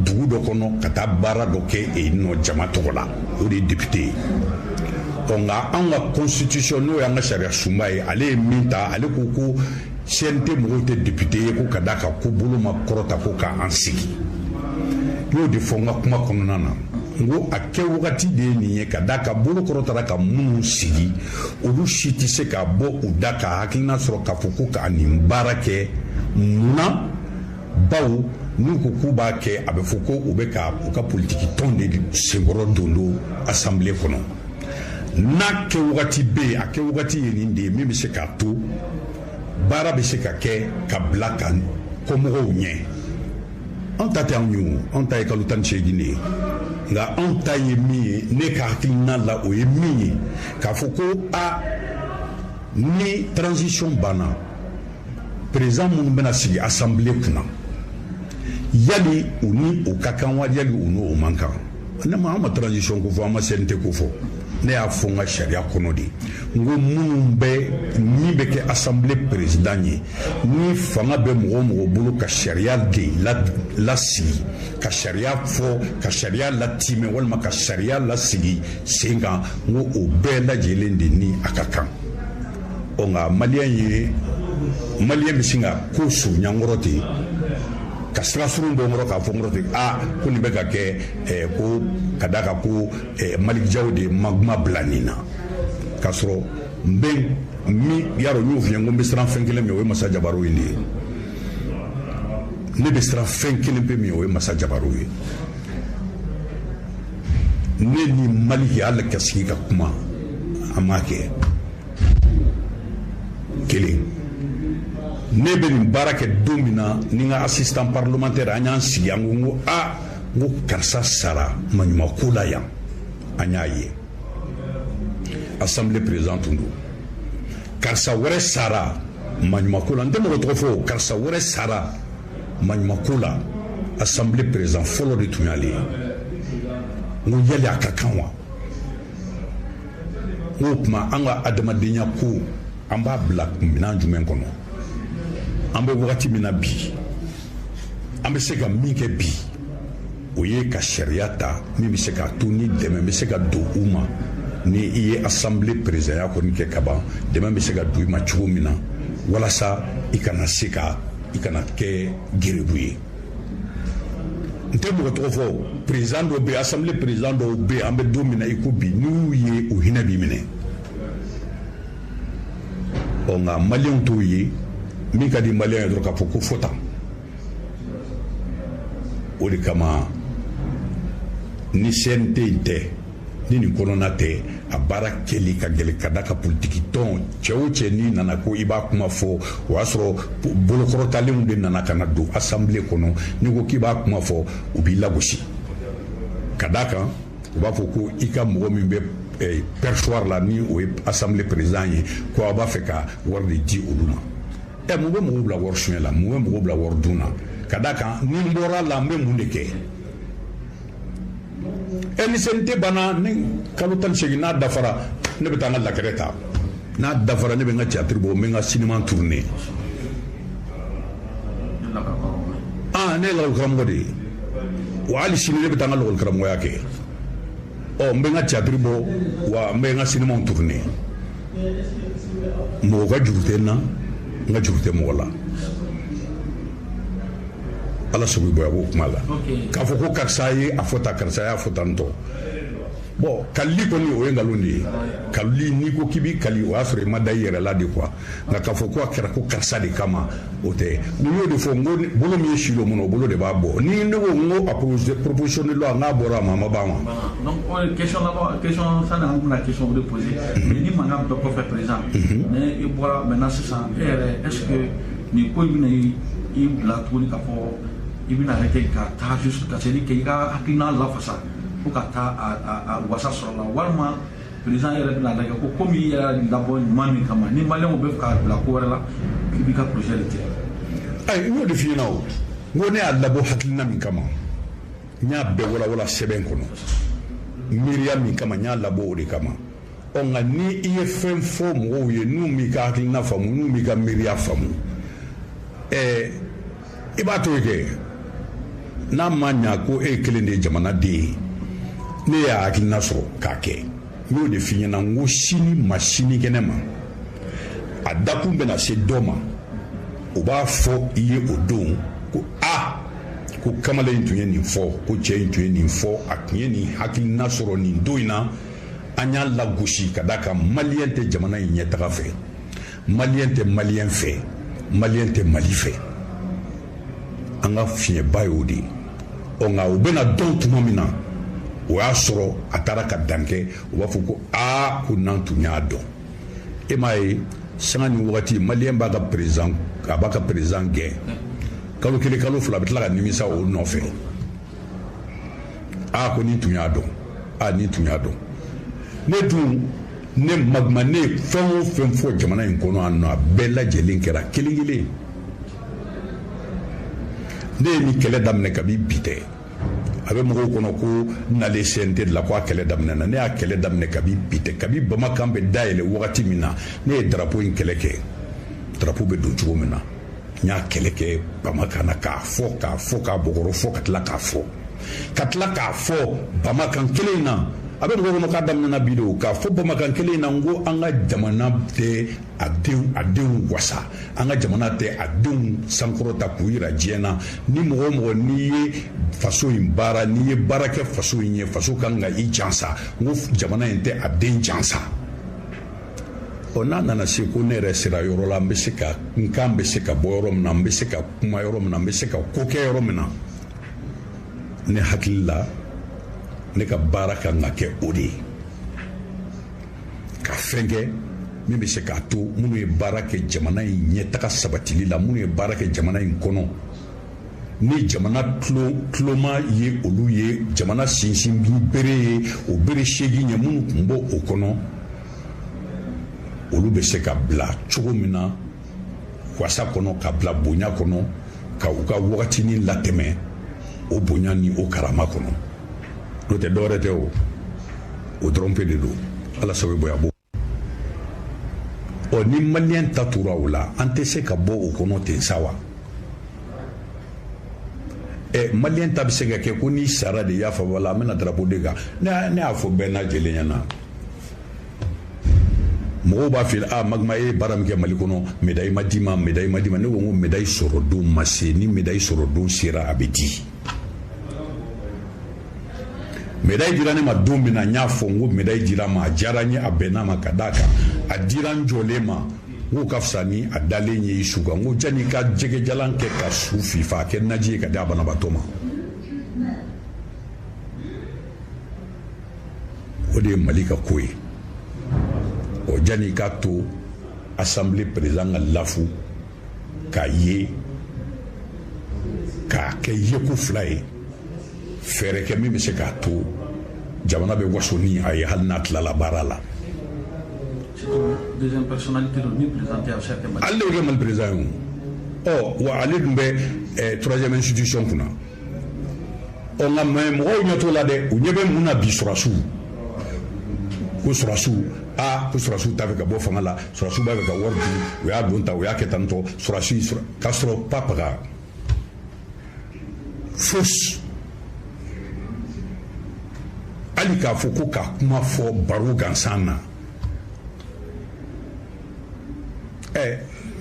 dugu dɔ kɔnɔ, ka taa baara dɔ kɛ yen nɔ jama tɔgɔ la, o de ye député ye. Ɔ nka anw ka constitution, n'o y'an ka sariya sunba ye, ale ye min ta, ale ko ko CNT mɔgɔw tɛ député ye, ko ka d'a kan ko bolo ma kɔrɔta ko k'an sigi. N y'o de fɔ n ka kuma kɔnɔna na, n ko a kɛ wagati de ye nin ye, ka d'a kan bolo kɔrɔtara ka minnu sigi, olu si tɛ se ka bɔ u da ka hakilina sɔrɔ k'a fɔ ko ka nin baara kɛ. Munna? Bawo n'u ko k'u b'a kɛ, a bɛ fɔ ko u bɛ ka u ka politiki tɔn de senkɔrɔ don don assemblée kɔnɔ. N'a kɛ wagati bɛ yen, a kɛ wagati ye nin de ye, min bɛ se k'a to baara bɛ se ka kɛ ka bila ka kɔmɔgɔw ɲɛ. Anw ta tɛ anw ye o, anw ta ye kalo 18 de ye. Nka anw ta ye min ye, ne ka hakilina la, o ye min ye k'a fɔ ko a ni transition banna, président minnu bɛna sigi assemblée kunna, yali u ni o ka kan wa, yali u n'o man kan? Ne ma, an ma transition ko fɔ, an ma CNT ko fɔ. Ne y'a fɔ n ka sariya kɔnɔ de, n ko minnu bɛ, min bɛ kɛ assemblée président ye, ni fanga bɛ mɔgɔ o mɔgɔ bolo ka sariya de lasigi, ka sariya fɔ, ka sariya latimɛ walima ka sariya lasigi sen kan, n ko o bɛɛ lajɛlen de ni a ka kan. Ɔ, nka maliyɛn ye, maliyɛn bɛ sin ka ko surunya n kɔrɔ ten, ka sira surun bɔ n kɔrɔ, k'a fɔ n kɔrɔ ten, aa, ko nin bɛ ka kɛ ko ka d'a kan ko Malick Diaw de Magma bila nin na, k'a sɔrɔ n bɛ min yarɔ, n y'o f'i ye, n ko n bɛ siran fɛn kelen min, o ye Masa Jabaro in de ye. Ne bɛ siran fɛn kelen pe min, o ye Masa Jabaro ye. Ne ni Malick hali ka sigi ka kuma, an m'a kɛ kelen. Ne bɛ nin baara kɛ don min na, ni n ka assistant parlementaire, an y'an sigi, an ko, n ko aa, n ko karisa sara maɲumako la yan, an y'a ye assemblée président tun don. Karisa wɛrɛ sara maɲumako la, n tɛ mɔgɔ tɔgɔ fɔ, karisa wɛrɛ sara maɲumako la, assemblée président fɔlɔ de tun y'ale ye. N ko yali a ka kan wa? N k'o tuma, an ka adamadenya ko, an b'a bila minɛn jumɛn kɔnɔ? An bɛ wagati min na bi, an bɛ se ka min kɛ bi, o ye ka sariya ta min bɛ se k'a to ni dɛmɛ bɛ se ka don u ma. Ni i ye assemblée présidentya kɔni kɛ ka ban, dɛmɛ bɛ se ka don i ma cogo min na, walasa i kana se ka i kana kɛ gerebu ye. N tɛ mɔgɔ tɔgɔ fɔ, président dɔw bɛ yen, assemblée président dɔw bɛ yen, an bɛ don min na i ko bi, n'u y'u ye, u hinɛ b'i minɛ. Ɔ, nka maliyɛnw t'o ye. Min ka di maliyɛn ye dɔrɔn, k'a fɔ ko fɔ tan. O de kama, ni CNT in tɛ, ni nin kɔnɔna tɛ, a baara kɛli ka gɛlɛn, ka da ka politiki tɔn cɛ o cɛ n'i nana ko i b'a kuma fɔ, o y'a sɔrɔ bolokɔrɔtalenw de nana ka na don assemblée kɔnɔ. N'i ko k'i b'a kuma fɔ, u b'i lagosi, ka d'a kan u b'a fɔ ko i ka mɔgɔ min bɛ perchoir la, ni o ye assemblée président ye, ko aw b'a fɛ ka wari de di olu ma. Ɛ, mun bɛ mɔgɔw bila wari suɲɛ la? Mun bɛ mɔgɔw bila wari dun na? Ka d'a kan ni n bɔra la, n bɛ mun de kɛ? Ɛ, ni CNT banna, ni kalo 18 n'a dafara, ne bɛ taa n ka lakɛrɛ ta. N'a dafara, ne bɛ n ka théâtre bɔ, n bɛ n ka cinéma tourner. Ah, ne ye lakɔli de ye wa, hali sini ne bɛ taa n ka lakɔli karamɔgɔya kɛ. Ɔ, n bɛ n ka théâtre bɔ wa, n bɛ n ka cinéma tourner. Mɔgɔ ka juru tɛ n na, n ka juru tɛ mɔgɔ la. Ala sago i bonya b'o kuma la. K'a fɔ ko karisa ye a fɔ tan, karisa y'a fɔ tan tɔ, bon, kalili kɔni, o ye nkalon de ye. Kalili, n'i ko k'i b'i kali, o y'a sɔrɔ i ma da i yɛrɛ la de quoi. Nka k'a fɔ ko a kɛra ko karisa de kama, o tɛ. N y'o de fɔ, n ko bolo min ye si lo mun na, o bolo de b'a bɔ. Ni ne ko n ko a proposition de loi, n'a bɔra a ma, a ma ban wa. Donc o question laban, question sani an bɛna question o de poser, mais ni mankan bɛɛ kɔfɛ, président, ni i bɔra maintenant sisan, e yɛrɛ, est ce que nin ko in bɛna i bila tuguni k'a fɔ i bɛna arrêter ka taa juste ka se k'i ka hakilina lafasa fo ka taa a wasa sɔrɔ la, walima président yɛrɛ bɛna lajɛ ko komi i yɛrɛ labɔ ɲuman min kama, ni maliyɛnw bɛ fɛ k'a bila ko wɛrɛ la, k'i b'i ka projet de tigɛ? Ayi, n y'o de f'i ɲɛna o. N ko ne y'a labɔ hakilina min kama, n y'a bɛɛ walawala sɛbɛn kɔnɔ. Miiriya min kama n y'a labɔ, o de kama. Ɔ, nka ni i ye fɛn fɔ mɔgɔw ye, n'u m'i ka hakilina faamu, n'u m'i ka miiriya faamu, i b'a to yen kɛ. N'a ma ɲa ko e ye kelen de ye jamanaden ye, ne y'a hakilina sɔrɔ k'a kɛ, n y'o de f'i ɲɛna. N ko sini ma, sinikɛnɛ ma, a dakun bɛna se dɔ ma, o b'a fɔ i ye o don ko a ko kamalen in tun ye nin fɔ, ko cɛ in tun ye nin fɔ, a tun ye nin hakilina sɔrɔ nin don in na, an y'a lagosi, ka d'a kan maliyɛn tɛ jamana in ɲɛtaga fɛ, maliyɛn tɛ maliyɛn fɛ, maliyɛn tɛ Mali fɛ. An ka fiɲɛba y'o de ye. Ɔ, nka o bɛna dɔn tuma min na, o y'a sɔrɔ a taara ka dan kɛ. U b'a fɔ ko aa, ko n'an tun y'a dɔn. E m'a ye, sanga ni wagati, maliyɛn b'a ka président, a b'a ka président gɛn. Kalo 1 kalo 2 a bɛ tila ka nimisa o nɔfɛ. Aa ko nin tun y'a dɔn, aa nin tun y'a dɔn. Ne dun ne Maguma ne ye fɛn o fɛn fɔ jamana in kɔnɔ yan nɔ, a bɛɛ lajɛlen kɛra kelen kelen. Ne ye nin kɛlɛ daminɛ kabi bi tɛ. A bɛ mɔgɔw kɔnɔ ko nalen CNT de la ko a kɛlɛ daminɛna. Ne y'a kɛlɛ daminɛ kabi bi tɛ. Kabi Bamakan bɛ dayɛlɛ wagati min na, ne ye drapeau in kɛlɛ kɛ. Drapeau bɛ don cogo min na, n y'a kɛlɛ kɛ Bamakan na k'a fɔ, k'a fɔ, k'a bɔgɔrɔ fɔ, ka tila k'a fɔ. Ka tila k'a fɔ Bamakan kelen in na. A bɛ mɔgɔw kɔnɔ k'a daminɛna bi de o. K'a fɔ Bamakan kelen in na, n ko an ka jamana tɛ a denw wasa, an ka jamana tɛ a denw sankɔrɔta k'u yira diɲɛ na. Ni mɔgɔ o mɔgɔ n'i ye faso in baara, n'i ye baara kɛ faso in ye, faso kan ka i jansa. N ko jamana in tɛ a den jansa. Ɔ n'a nana se ko ne yɛrɛ sera yɔrɔ la, n bɛ se ka n kan bɛ se ka bɔ yɔrɔ min na, n bɛ se ka kuma yɔrɔ min na, n bɛ se ka ko kɛ yɔrɔ min na, ne hakili la ne ka baara kan ka kɛ o de ye, ka fɛn kɛ min bɛ se k'a to minnu ye baara kɛ jamana in ɲɛtaga sabatili la, minnu ye baara kɛ jamana in kɔnɔ, ni jamana tuloma ye olu ye, jamana sinsin bere ye o bere 8 ye, minnu tun b'o o kɔnɔ, olu bɛ se ka bila cogo min na wasa kɔnɔ, ka bila bonya kɔnɔ, ka u ka wagatinin latɛmɛ o bonya ni o karama kɔnɔ. N'o tɛ dɔwɛrɛ tɛ o, o dɔrɔn pe de don. Ala sago bonya b'o. Ɔ ni maliyɛn ta tora o la, an tɛ se ka bɔ o kɔnɔ ten sa wa? Ɛ maliyɛn ta bɛ se ka kɛ ko n'i sara de i y'a fɔ wala an bɛna drapeau de kan. Ne y'a fɔ bɛɛ lajɛlen ɲɛna. Mɔgɔw b'a f'i ye, a Maguma e ye baara min kɛ Mali kɔnɔ, médaille ma d'i ma, médaille ma d'i ma. Ne ko n ko médaille sɔrɔ don ma se, ni médaille sɔrɔ don sera a bɛ di. Médaille dira ne ma don min na, n y'a fɔ n ko médaille dira n ma, a diyara n ye, a bɛnna ma, ka d'a kan a dira n jɔlen ma, n k'o ka fisa ni a dalen ye i su kan. N ko janni i ka jɛgɛjalan kɛ ka su fifa, a kɛ naji ye ka di a banabaatɔ ma. O de ye Mali ka ko ye. Ɔ janni i k'a to assemblée président ka lafu k'a ye k'a kɛ yeko 2 ye, fɛɛrɛ kɛ min bɛ se k'a to jamana bɛ waso ni a ye hali n'a tilala baara la. Deuxième personnalité don ni président tɛ, a bɛ se ka kɛ Mali. Ale de bɛ kɛ Mali président ye o. Ɔ wa ale dun bɛ troisième institution kunna. Ɔ nka mais mɔgɔw ɲɛ t'o la dɛ, u ɲɛ bɛ mun na bi? Sɔrɔsiw ko sɔrɔsiw, aa ko sɔrɔsiw t'a fɛ ka bɔ fanga la, sɔrɔsiw b'a fɛ ka wari dun, u y'a don ta, u y'a kɛ tan tɔ, sɔrɔsi k'a sɔrɔ papaga fausse. Hali k'a fɔ ko ka kuma fɔ baro gansan na. Ɛ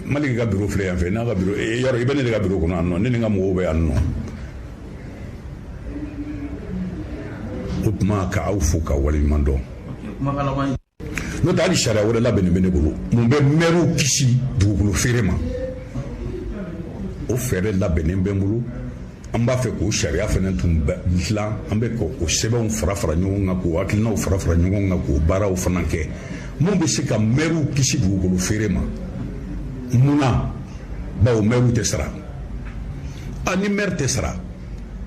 Maliki ka bureau filɛ yan fɛ, n'a ka bureau yɔrɔ i bɛ ne de ka bureau kɔnɔ yan nɔ, ne ni n ka mɔgɔw bɛ yan nɔ. O tuma ka aw fo ka waleɲuman dɔn. N'o tɛ hali sariya wɛrɛ labɛnnen bɛ ne bolo mun bɛ mɛriw kisi dugukolo feere ma, o fɛɛrɛ labɛnnen bɛ n bolo. An b'a fɛ k'o sariya fana tun dilan, an bɛ k'o sɛbɛnw fara fara ɲɔgɔn kan, k'o hakilinaw fara fara ɲɔgɔn kan, k'o baaraw fana kɛ mun bɛ se ka mɛriw kisi dugukolo feere ma. Mun na? Bawo mɛriw tɛ sara. A ni mɛri tɛ sara,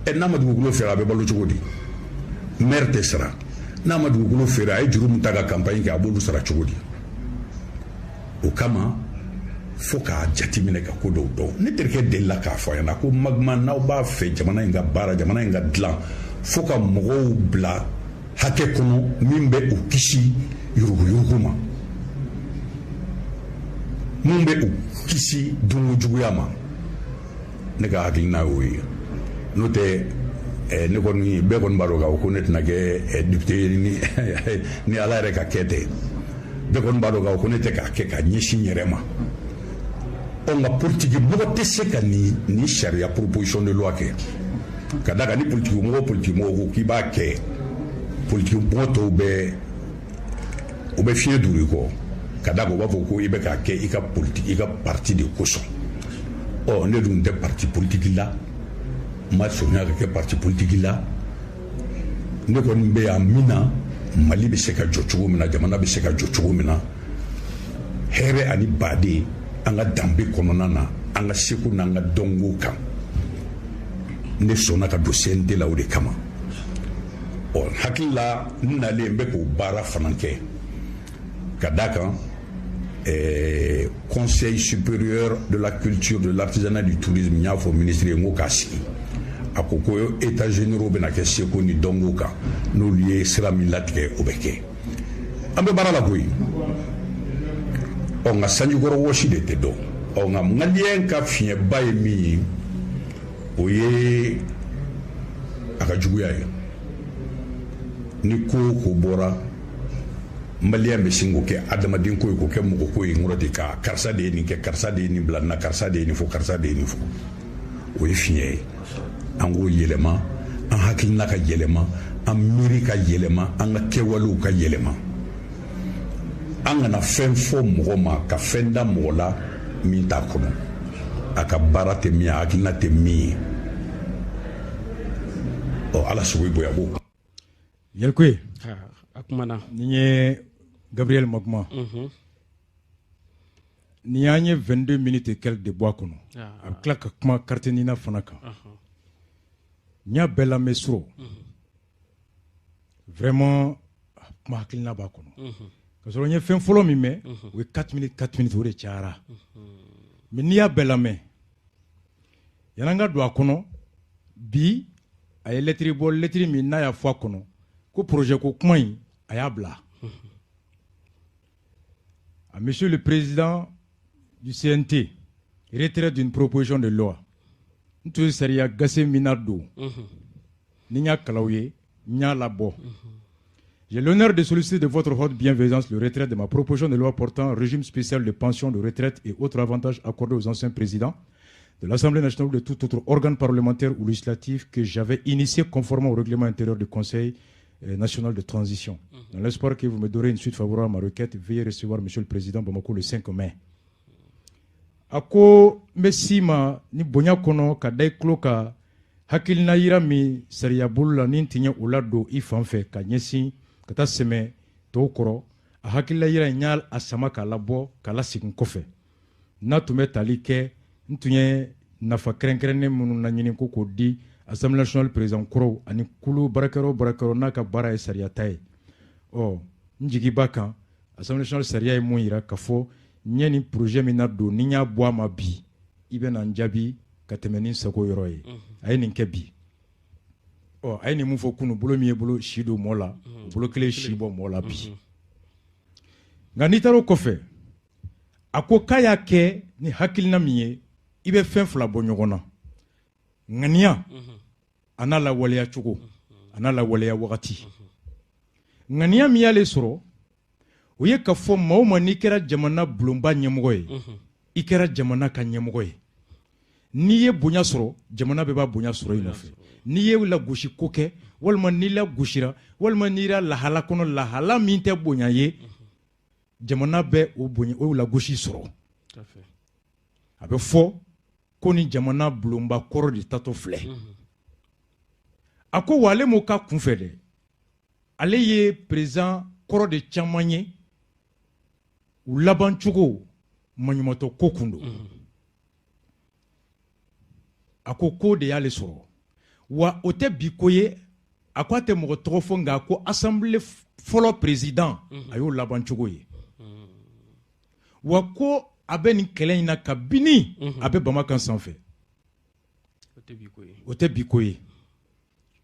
ɛ n'a ma dugukolo feere a bɛ balo cogo di? Mɛri tɛ sara, n'a ma dugukolo feere a ye juru min ta ka campagne kɛ a b'olu sara cogo di? O kama fo k'a jateminɛ ka ko dɔw dɔn. Ne terikɛ delila k'a fɔ a ɲɛna ko Maguma, n'aw b'a fɛ jamana in ka baara, jamana in ka dilan, fo ka mɔgɔw bila hakɛ kɔnɔ min bɛ u kisi yuruguyurugu ma, mun bɛ u kisi dunkojuguya ma. Ne ka hakilina y'o ye. N'o tɛ ne kɔni bɛɛ kɔni b'a dɔn k'a fɔ ko ne tɛna kɛ député ye ni Ala yɛrɛ ka kɛ tɛ. Bɛɛ kɔni b'a dɔn k'a fɔ ko ne tɛ k'a kɛ ka ɲɛsin n yɛrɛ ma. Ɔ nka politiki mɔgɔ tɛ se ka nin sariya proposition de loi kɛ, ka d'a kan ni politiki mɔgɔ ko k'i b'a kɛ, politiki mɔgɔ tɔw bɛ u bɛ fiɲɛ duuru i kɔ, ka d'a kan u b'a fɔ ko i bɛ k'a kɛ i ka politiki, i ka parti de kosɔn. Ɔ ne dun tɛ parti politique la, n ma surunya ka kɛ parti politique la. Ne kɔni bɛ yan min na, Mali bɛ se ka jɔ cogo min na, jamana bɛ se ka jɔ cogo min na, hɛrɛ ani baden an ka danbe kɔnɔna na, an ka seko n'an ka dɔnko kan. Ne sɔnna ka don CNT la o de kama. Ɔ, hakili la, n nalen, n bɛ k'o baara fana kɛ ka d'a kan Conseil supérieur de la culture, de l'artisanat, du tourisme, n y'a fɔ ministre ye, n ko k'a sigi. A ko ko états généraux bɛna kɛ seko ni dɔnko kan, n'olu ye sira min latigɛ, o bɛ kɛ. An bɛ baara la koyi. Ɔ, nka sanjikɔrɔ wɔsi de tɛ dɔn. Ɔ, nka maliyɛn ka fiɲɛba ye min ye, o ye a ka juguya ye. Ni ko o ko bɔra, maliyɛn bɛ sin k'o kɛ adamaden ko ye, k'o kɛ mɔgɔ ko ye. N kɔrɔ ten ka karisa de ye nin kɛ, karisa de ye nin bila nin na, karisa de ye nin fɔ, karisa de ye nin fɔ. O ye fiɲɛ ye. An k'o yɛlɛma, an hakilina ka yɛlɛma, an miiri ka yɛlɛma, an ka kɛwalew ka yɛlɛma. An kana fɛn fɔ mɔgɔ ma ka fɛn da mɔgɔ la min t'a kɔnɔ, a ka baara tɛ min ye, a hakilina tɛ min ye. Ɔ, Ala sogo i bonya b'o kan. Yɛlɛkoye. A kumana. Nin ye Gabriel Maguma. Nin y'an ye 22 minutes et quelques de bɔ a kɔnɔ. A bɛ tila ka kuma carte Nina fana kan. N y'a bɛɛ lamɛn surɔ. Vraiment, kuma hakilina b'a kɔnɔ. Ka sɔrɔ n ye fɛn fɔlɔ min mɛn, o ye 4 minutes, 4 minutes, o de cayara. Mais n'i y'a bɛɛ lamɛn, yan'an ka don a kɔnɔ bi, a ye lettre bɔ, lettre min n'a y'a fɔ a kɔnɔ ko projet ko kuma in, a y'a bila. À Monsieur le Président du CNT, retrait d'une proposition de loi. N tun ye sariya gafe min na don, ni n y'a kalan aw ye, n y'a labɔ. J'ai l'honneur de solliciter de votre haute bienveillance le retrait de ma proposition de loi portant régime spécial de pension de retraite et autres avantages accordés aux anciens présidents de l'Assemblée nationale ou de tout autre organe parlementaire ou législatif que j'avais initié conformément au règlement intérieur du Conseil national de transition. Dans l'espoir que vous me donnerez une suite favorable à ma requête, veuillez recevoir, Monsieur le Président, Bamako le 5 mai. A ko n bɛ s'i ma ni bonya kɔnɔ ka da i tulo ka hakilina yira min sariya bolo la, ni n tun ye o ladon i fan fɛ ka ɲɛsin ka taa sɛmɛ tɔw kɔrɔ. A hakilina yira in, n y'a a sama k'a labɔ k'a lasegin kɔfɛ, n'a tun bɛ tali kɛ n tun ye nafa kɛrɛnkɛrɛnnen minnu laɲini ko k'o di Assemblée nationale président kɔrɔw ani kulu baarakɛyɔrɔ o baarakɛyɔrɔ n'a ka baara ye sariya ta ye. Ɔ, n jigi b'a kan, Assemblée nationale sariya ye mun yira k'a fɔ n ye nin projet min na don, ni n y'a bɔ a ma bi, i bɛ na n jaabi ka tɛmɛ ni sago yɔrɔ ye. A ye nin kɛ bi. Ɔ, a ye nin mun fɔ kunun, bolo min ye bolo si don mɔ la, o bolo kelen si bɔ mɔ la bi. Nka n'i taara o kɔfɛ, a ko k'a y'a kɛ ni hakilina min ye, i bɛ fɛn fila bɔ ɲɔgɔn na: ŋaniya a n'a lawaleya cogo, a n'a lawaleya wagati. Ŋaniya min y'ale sɔrɔ, o ye ka fɔ maa o maa, n'i kɛra jamana bulonba ɲɛmɔgɔ ye, i kɛra jamana ka ɲɛmɔgɔ ye. N'i ye bonya sɔrɔ, jamana bɛɛ b'a bonya sɔrɔ i nɔfɛ. N'i ye lagosi ko kɛ, walima n'i lagosira, walima n'i yera lahala kɔnɔ, lahala min tɛ bonya ye, jamana bɛ o bonya, o lagosi sɔrɔ. A bɛ fɔ ko ni jamana bulonba kɔrɔ de tatɔ filɛ. A ko wa ale m'o ka kunfɛ dɛ, ale ye président kɔrɔ de caman ye, u laban cogo maɲumatɔ ko kun don. A ko ko de y'ale sɔrɔ, wa o tɛ bi ko ye. A ko a tɛ mɔgɔ tɔgɔ fɔ, nka a ko assemblée fɔlɔ président, a y'o laban cogo ye. Wa ko a bɛ nin kɛlɛ in na kabini a bɛ Bamakan sanfɛ, o tɛ bi ko ye.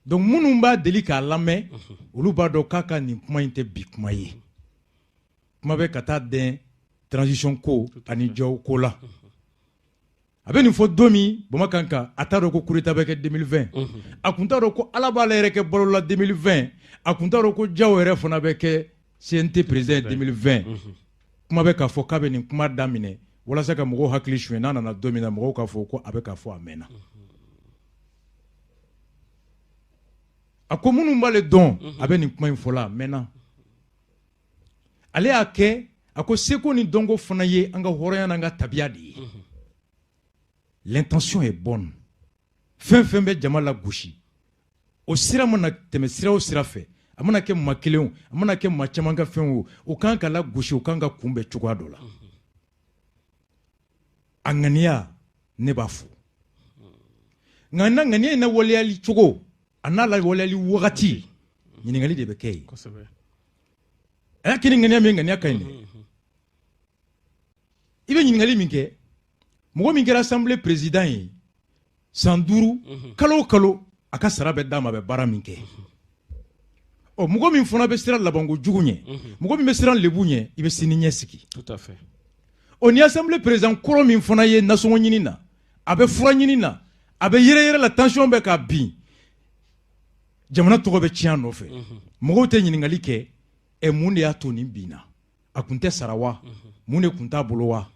Donc minnu b'a deli k'a lamɛn, olu b'a dɔn k'a ka nin kuma in tɛ bi kuma ye. Kuma bɛ ka taa dɛn transition ko ani jɔw ko la. A bɛ nin fɔ don min Bamakan kan, a t'a dɔn ko coup d'état bɛ kɛ 2020. A kun t'a dɔn ko Ala b'ale yɛrɛ kɛ balo la 2020. A kun t'a dɔn ko Jaw yɛrɛ fana bɛ kɛ CNT président 2020. Kuma bɛ k'a fɔ k'a bɛ nin kuma daminɛ walasa ka mɔgɔw hakili suɲɛ, n'a nana don min na, mɔgɔw k'a fɔ ko a bɛ k'a fɔ a mɛnna. A ko minnu b'ale dɔn, a bɛ nin kuma in fɔla a mɛnna. Ale y'a kɛ, a ko seko ni dɔnko fana ye an ka hɔrɔnya n'an ka tabiya de ye. L'intention est bonne. Fɛn fɛn bɛ jama la gosi, o sira mana tɛmɛ sira o sira fɛ, a mana kɛ maa kelen o, a mana kɛ maa caman ka fɛn o, o kan ka la gosi, o kan ka kunbɛn cogoya dɔ la. A ŋaniya, ne b'a fɔ. Nka na ŋaniya in na waleyali cogo a n'a la waleyali wagati, ɲininkali de bɛ kɛ yen. A y'a kɛ ni ŋaniya min ye, ŋaniya ka ɲi dɛ. I bɛ ɲininkali min kɛ, mɔgɔ min kɛra assemblée président ye san 5, kalo o kalo a ka sara bɛ d'a ma, a bɛ baara min kɛ. Ɔ, mɔgɔ min fana bɛ siran labanko jugu ɲɛ, mɔgɔ min bɛ siran lebu ɲɛ, i bɛ sini ɲɛ sigi. Tout à fait. Ɔ, ni assemblée président kɔrɔ min fana ye nasɔngɔ ɲini na, a bɛ fura ɲini na, a bɛ yɛrɛ yɛrɛ la, tension bɛ ka bin, jamana tɔgɔ bɛ tiɲɛ a nɔfɛ. Mɔgɔw tɛ ɲininkali kɛ, ɛ, mun de y'a to nin binna? A kun tɛ sara wa? Mun de kun t'a bolo wa?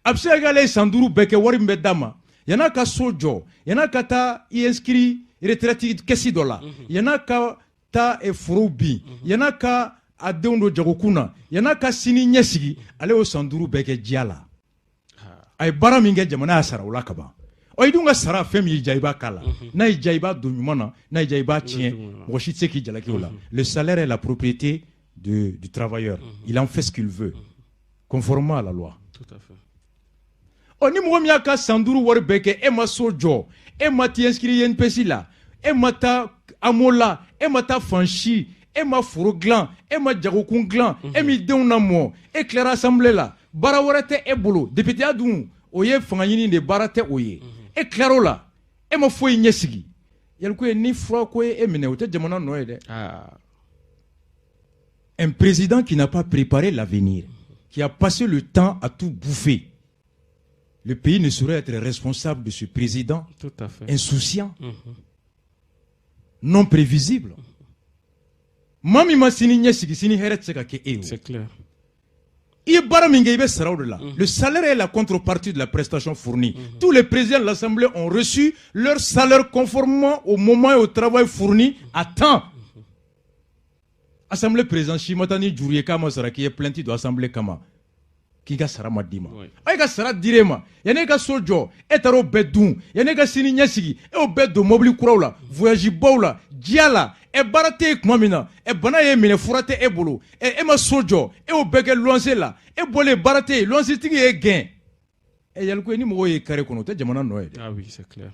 A bɛ se ka kɛ ale ye san 5 bɛɛ kɛ, wari min bɛ d'a ma, yan'a ka so jɔ, yan'a ka taa i inscrit retraite caisse dɔ la, yan'a ka taa forow bin, yan'a ka a denw don jagokun na, yan'a ka sini ɲɛsigi, ale y'o san 5 bɛɛ kɛ diya la. A ye baara min kɛ, jamana y'a sara o la ka ban. Ɔ, i dun ka sara, fɛn min y'i diya i b'a k'a la. N'a y'i diya i b'a don ɲuman na, n'a y'i diya i b'a tiɲɛ, mɔgɔ si tɛ se k'i jalaki o la. Le salaire est la propriété du travailleur, il en fait ce qu'il veut conformément à la loi. Tout à fait. Ɔ, ni mɔgɔ min y'a ka san 5 wari bɛɛ kɛ, e ma so jɔ, e ma t'i inscrit INPS la, e ma taa AMO la, e ma taa fan si, e ma foro dilan, e ma jagokun dilan, e m'i denw lamɔ, e tilara assemblée la, baara wɛrɛ tɛ e bolo. Députéya dun, o ye fanga ɲini de, baara tɛ o ye. E tilar'o la, e ma foyi ɲɛsigi. Yaliku ye ni fura ko ye e minɛ, o tɛ jamana nɔ ye dɛ. Un président qui n'a pas préparé l'avenir, qui a passé le temps à tout bouffer, le pays ne saurait être responsable de ce président. Tout à fait. Insouciant, non prévisible. Maa min ma sini ɲɛsigi, sini hɛrɛ tɛ se ka kɛ e ye o. C'est clair. I ye baara min kɛ, i bɛ sara o de la. Le salaire est la contrepartie de la prestation fournie. Tous les présidents de l'Assemblée ont reçu leur salaire conformément au moment et au travail fourni à temps. Assemblée président si ma taa ni juru ye k'a ma sara, k'i ye plainte don Assemblée kama k'i ka sara ma d'i ma. A ka sara dir'e ma, yanni e ka so jɔ, e taara o bɛɛ dun. Yanni e ka sini ɲɛsigi, e y'o bɛɛ don mobili kuraw la, voyage baw la, diya la. Ɛ, baara tɛ yen tuma min na, ɛ, bana y'e minɛ, fura tɛ e bolo, ɛ, e ma so jɔ, e y'o bɛɛ kɛ luwanse la. E bɔlen, baara tɛ yen, luwanse tigi y'e gɛn. Ɛ, Yaliku, ni mɔgɔw ye carré kɔnɔ, o tɛ jamana nɔ ye dɛ. Ah oui, c'est clair.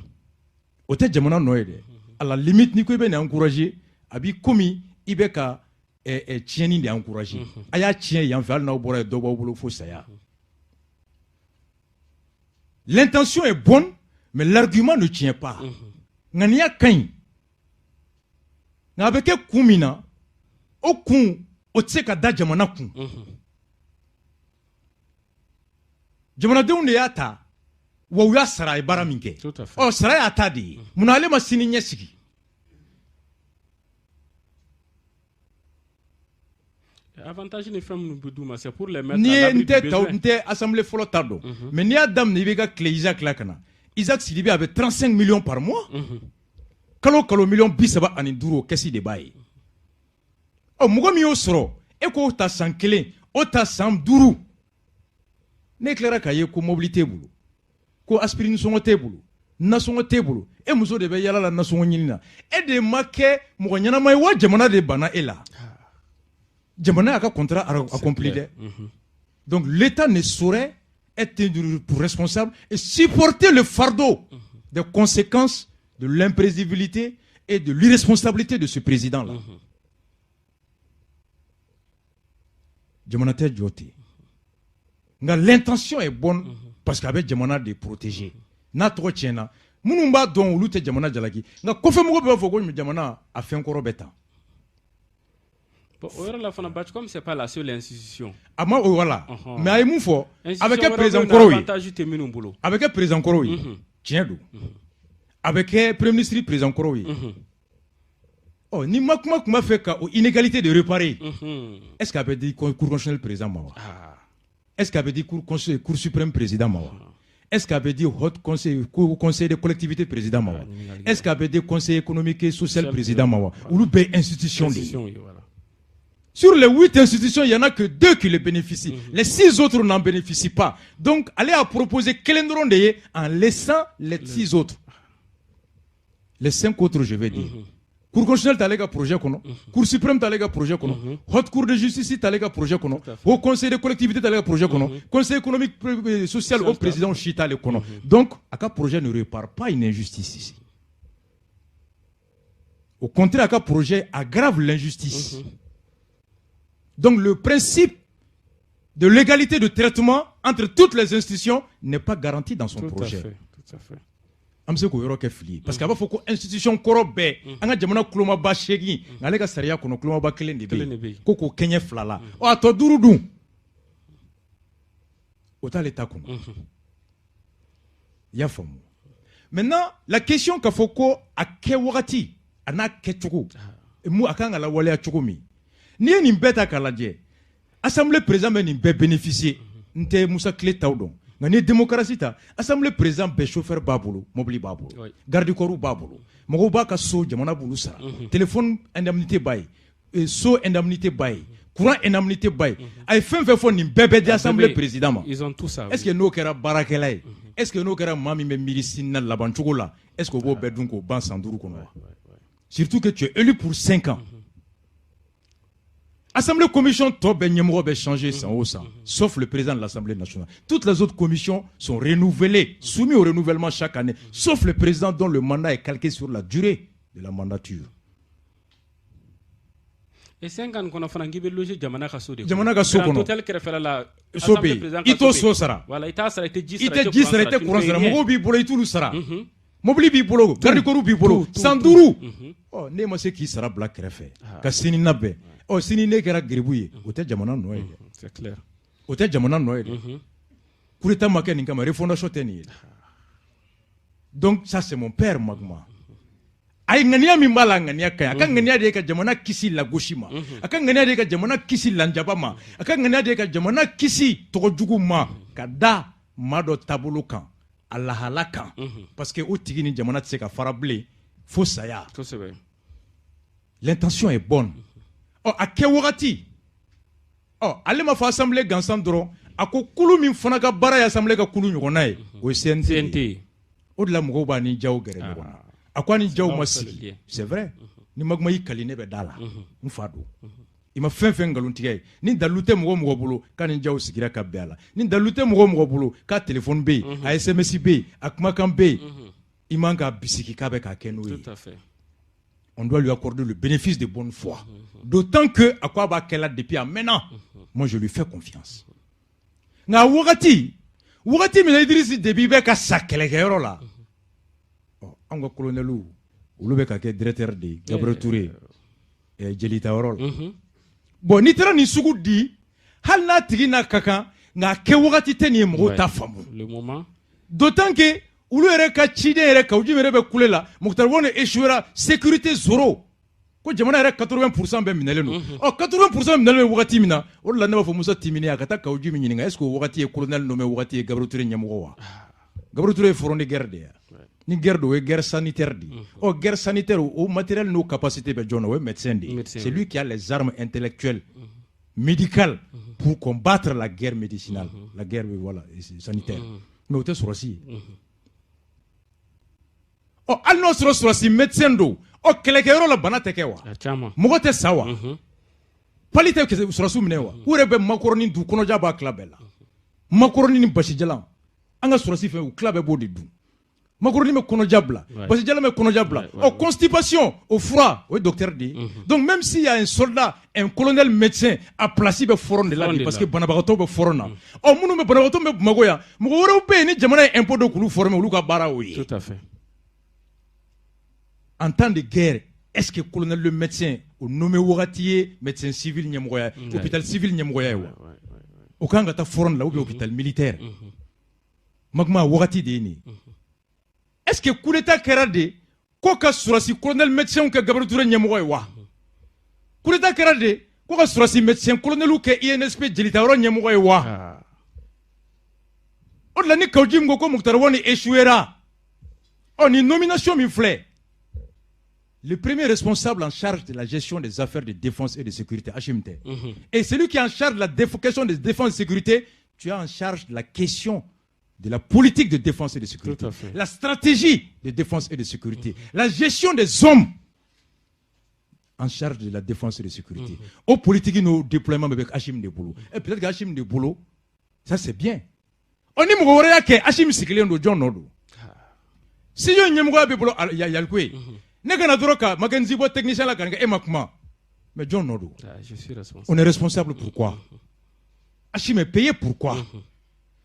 O tɛ jamana nɔ ye dɛ. À la limite, n'i ko i bɛ nin encourager, a b'i komi i bɛ ka ɛ, ɛ, tiɲɛni de encourager. A y'a tiɲɛ yan fɛ, hali n'aw bɔra yen, dɔ b'aw bolo fo saya. L'intention est bonne, mais l'argument ne tient pas. Ŋaniya ka ɲi, nka a bɛ kɛ kun min na, o kun o tɛ se ka da jamana kun. Jamanadenw de y'a ta wa, u y'a sara, a ye baara min kɛ. Tout à fait. Ɔ, sara y'a ta de ye. Munna ale ma sini ɲɛ sigi? Avantage ni fɛn minnu bɛ d'u ma, c'est pour les mettre N'i à ye l'abri n tɛ du taw besoin. N tɛ assemblée fɔlɔ ta dɔn, mais n'i y'a daminɛ, i b'i ka tile Isaac la ka na. Isaac Sidibe a bɛ 35 millions par mois, kalo o kalo miliyɔn 35, o kɛsi de b'a ye. Ɔ, mɔgɔ min y'o sɔrɔ, e k'o ta san 1, o ta san 5, ne tilara k'a ye ko mobili t'e bolo, ko aspirine sɔngɔ t'e bolo, nasɔngɔ t'e bolo, e muso de bɛ yala la nasɔngɔ ɲini na. E de ma kɛ mɔgɔ ɲɛnama ye wa, jamana de banna e la. Jamana y'a ka contrat accompli dɛ. Donc l'État ne saurait être tenu pour responsable et supporter le fardeau des conséquences de l'imprévisibilité et de l'irresponsabilité de ce président-là. Jamana tɛ jɔ ten. Nka l'intention est bonne parce que a bɛ jamana de protéger. N'a tɔgɔ tiɲɛna, minnu b'a dɔn, olu tɛ jamana jalaki, nka kɔfɛmɔgɔw b'a fɔ ko jamana a fɛn kɔrɔ bɛ tan. Bon, o yɔrɔ la fana, Bac, comme c'est pas la seule institution. A ma o wala. Mais a ye mun fɔ? A bɛ Institution kɛ wɛrɛ bɛ président yen nɔ, kɔrɔw ye. Avantage tɛ minnu bolo. A bɛ kɛ président kɔrɔw ye. Tiɲɛ don. A bɛ kɛ premier ministre président kɔrɔw ye. Ɔ, ni ma kuma tun b'a fɛ ka o inégalité de réparer, est-ce que a bɛ di cour constitutionnelle président ma wa? Est-ce que a bɛ di cour conseil, cour suprême président ma wa? Est-ce que a bɛ di haut conseil, cour conseil de collectivité président ma wa? Est-ce que a bɛ di conseil économique et social Social président ma wa? Olu bɛɛ ye institution de ye. Institution ye, voilà. Sur les 8 institutions, il n'y en a que 2 qui le bénéficient. Les 6 autres n'en bénéficient pas. Donc, allez à proposer kelen dɔrɔn de ye en laissant les 6 autres. Les 5 autres, je vais dire. Cour constitutionnelle t'ale ka projet kɔnɔ, Cour suprême t'ale ka projet kɔnɔ, Haute Cour de justice t'ale ka projet kɔnɔ, Haut Conseil de collectivité t'ale ka projet kɔnɔ, Conseil économique social au président si t'ale kɔnɔ. Donc a ka projet ne répare pas une injustice ici. Au contraire, a ka projet aggrave l'injustice. Donc le principe de l'égalité de traitement entre toutes les institutions n'est pas garanti dans son Tout projet. à fait, tout à fait. An bɛ se k'o yɔrɔ kɛ fili ye, parce que a b'a fɔ ko institution kɔrɔ bɛɛ, an ka jamana kulomaba 8, nka ale ka sariya kɔnɔ, kulomaba kelen de bɛ Kelen de bɛ yen yen. ko k'o kɛɲɛ fila la. Ɔ, a tɔ duuru dun, o t'ale ta kɔnɔ. I y'a faamu? Maintenant, la question k'a fɔ ko a kɛ wagati a n'a kɛcogo mu, a kan ka lawaleya cogo min, n'i ye nin bɛɛ ta k'a lajɛ, assemblée président bɛ nin bɛɛ bénéficier. N tɛ Musa Tile taw dɔn, nka n'i ye démocratie ta, assemblée président bɛɛ, chauffeur b'a bolo, mobili b'a bolo, garde corps b'a bolo, mɔgɔw b'a ka so, jamana b'olu sara, téléphone indemnité b'a ye, so indemnité b'a ye, courant indemnité b'a ye. A ye fɛn fɛn fɔ, nin bɛɛ bɛ di assemblée président ma. Ils ont tout ça. Est ce que n'o kɛra baarakɛla ye, est ce que n'o kɛra maa min bɛ miiri sini na laban cogo la, est ce que o b'o bɛɛ dun k'o ban san 5 kɔnɔ wa? Surtout que tu es élu pour 5 ans. Assemblée commission tɔ bɛɛ ɲɛmɔgɔ bɛ changer san o san, sauf le président de l'Assemblée nationale. Toutes les autres commissions sont renouvelées, soumises au renouvellement chaque année, sauf le président dont le mandat est calqué sur la durée de la mandature. Et 5 ans kɔnɔ fana, k'i bɛ loger jamana ka so de kɔnɔ. Jamana ka so Grand kɔnɔ. Hôtel kɛrɛfɛla la. So bɛ Assemblée yen. président ka I t'o so bɛ yen. so sara. Voilà, i t'a sara, i tɛ ji I sara, tɛ ji sara, i tɛ tu ne courant payes sara, rien. Mɔgɔw b'i bolo, i t'olu sara, mobili b'i bolo, garde corps b'i bolo, Tout, tout, san tout. 5. Ɔ, n'e ma se k'i sara bila kɛrɛfɛ ka sini labɛn, ɔ, sini ne kɛra geribu ye, o tɛ jamana nɔ ye dɛ. C'est clair. O tɛ jamana nɔ ye dɛ. Coup d'état ma kɛ nin kama, refondation tɛ nin ye. Donc ça, c'est mon père Magma. A ye ŋaniya min b'a la, a ŋaniya ka ɲi. A ka ŋaniya de ye ka jamana kisi lagosi ma, a ka ŋaniya de ye ka jamana kisi lanjaba ma, a ka ŋaniya de ye ka jamana kisi tɔgɔjugu ma ka da maa dɔ taabolo kan, a lahala kan, parce que o tigi ni jamana tɛ se ka fara bilen fo saya. L'intention est bonne. Ɔ, a kɛ wagati, ɔ, ale ma fɔ assemblée gansan dɔrɔn, a ko kulu min fana ka baara ye assemblée ka kulu ɲɔgɔnna ye, o ye CNT de ye. CNT. O de la mɔgɔw b'a ni Diaw gɛrɛ ɲɔgɔn na. A ko a ni Diaw ma sigi, c'est vrai. Ni Magma y'i kali, ne bɛ da la, n fa don. I ma fɛn fɛn nkalontigɛ ye, ni dalilu tɛ mɔgɔ mɔgɔ bolo k'a ni Diaw sigira ka bɛn a la, ni dalilu tɛ mɔgɔ mɔgɔ bolo k'a téléphone bɛ yen, a SMS bɛ yen, a kumakan bɛ yen, i man k'a bisigi k'a bɛ k'a kɛ n'o ye. Tout à fait. On doit lui accorder le bénéfice de bonne foi. D'autant que a ko a b'a kɛla depuis a mɛnna. Moi, je lui fais confiance. Nka wagati wagati min na Idrisi Déby bɛ ka sa kɛlɛkɛyɔrɔ la, ɔ, anw ka colonels, olu bɛ ka kɛ directeur de ye Gabriel Touré jelitayɔrɔ la. Bon, n'i taara nin sugu di, hali n'a tigi n'a ka kan, nka a kɛ wagati tɛ nin ye, mɔgɔw t'a faamu. Le moment. D'autant que olu yɛrɛ ka ciden yɛrɛ, Kaou Djim yɛrɛ bɛ kule la, Moctar Ouane échouera, sécurité zéro, ko jamana yɛrɛ 80% bɛɛ minɛlen don. Ɔ, 80% minɛlen bɛ wagati min na, o de la ne b'a fɔ Musa Timini a ka taa Kaou Djim ɲininka, est ce que o wagati ye colonel nommé wagati ye Gabriel Touré ɲɛmɔgɔ wa? Gabriel Touré ye front de guerre de ye. Ni guerre don, o ye guerre sanitaire de ye. Ɔ, guerre sanitaire, o matériel n'o capacité bɛ jɔn na? O ye médecin de ye. Médecin, c'est lui qui a les armes intellectuelles, médicales pour combattre la guerre médicinale, la guerre, voilà, sanitaire. Mais o tɛ sɔrɔsi ye. Ɔ, hali n'o sɔrɔ sɔrɔsi médecin don, ɔ, kɛlɛkɛyɔrɔ la bana tɛ kɛ wa? A caman. Mɔgɔ tɛ sa wa? Pali tɛ sɔrɔsiw minɛ wa? U yɛrɛ bɛ makɔrɔni dun, kɔnɔja b'a tila bɛɛ la, makɔrɔni ni basijalan. An ka sɔrɔsi fɛ, u tila bɛɛ b'o de dun. Makɔrɔni bɛ kɔnɔja bila, basijalan bɛ kɔnɔja bila. Ɔ, constipation, o fura, o ye docteur de ye. Donc même s'il y a un soldat, un colonel médecin, a place bɛ front de la Front de de parce la. que banabagatɔ bɛ front na. Ɔ, minnu bɛ banabagatɔ bɛ Bamakɔ yan, mɔgɔ wɛrɛw bɛ yen ni jamana ye impôt dɔ k'olu former, olu ka baara y'o ye. Tout à fait. En temps de guerre, est-ce que colonel le médecin o nommé wagati ye médecin civil ɲɛmɔgɔya ye, hôpital civil ɲɛmɔgɔya ye wa? O kan ka taa front la ou bien hôpital militaire? Magma wagati de ye nin ye. Est-ce que coup d'état kɛra de ko ka sɔrɔsi colonel médecin kɛ Gabriel Touré ɲɛmɔgɔ ye wa? Coup d'état kɛra de ko ka sɔrɔsi médecin colonel kɛ INSP jelitayɔrɔ ɲɛmɔgɔ ye wa? O de la ni Kaou Djim ko ko Moctar Ouane échouera, ɔ, nin nomination min filɛ, le premier responsable en charge de la gestion des affaires de défense et de sécurité, Hachim tɛ. Et celui qui est en charge de la question de défense et de sécurité, tu es en charge de la question de la politique de défense et de sécurité, Tout à fait. la stratégie de défense et de sécurité, la gestion des hommes. en charge de la défense et de sécurité. O politique n'o déploiement bɛ Assimi de bolo. Et peut-être que Assimi de bolo, ça c'est bien. Ɔ, ni mɔgɔ wɛrɛ y'a kɛ, Assimi sigilen don, jɔn nɔ don? Si jɔn ɲɛmɔgɔya bɛ bolo Yaliko ye, ne kana dɔrɔn ka Mackenzie bɔ technicien la ka nin kɛ, e ma kuma. Mais jɔn nɔ don? Ah, je suis responsable. On est responsable pourquoi? Assimi est payé pourquoi?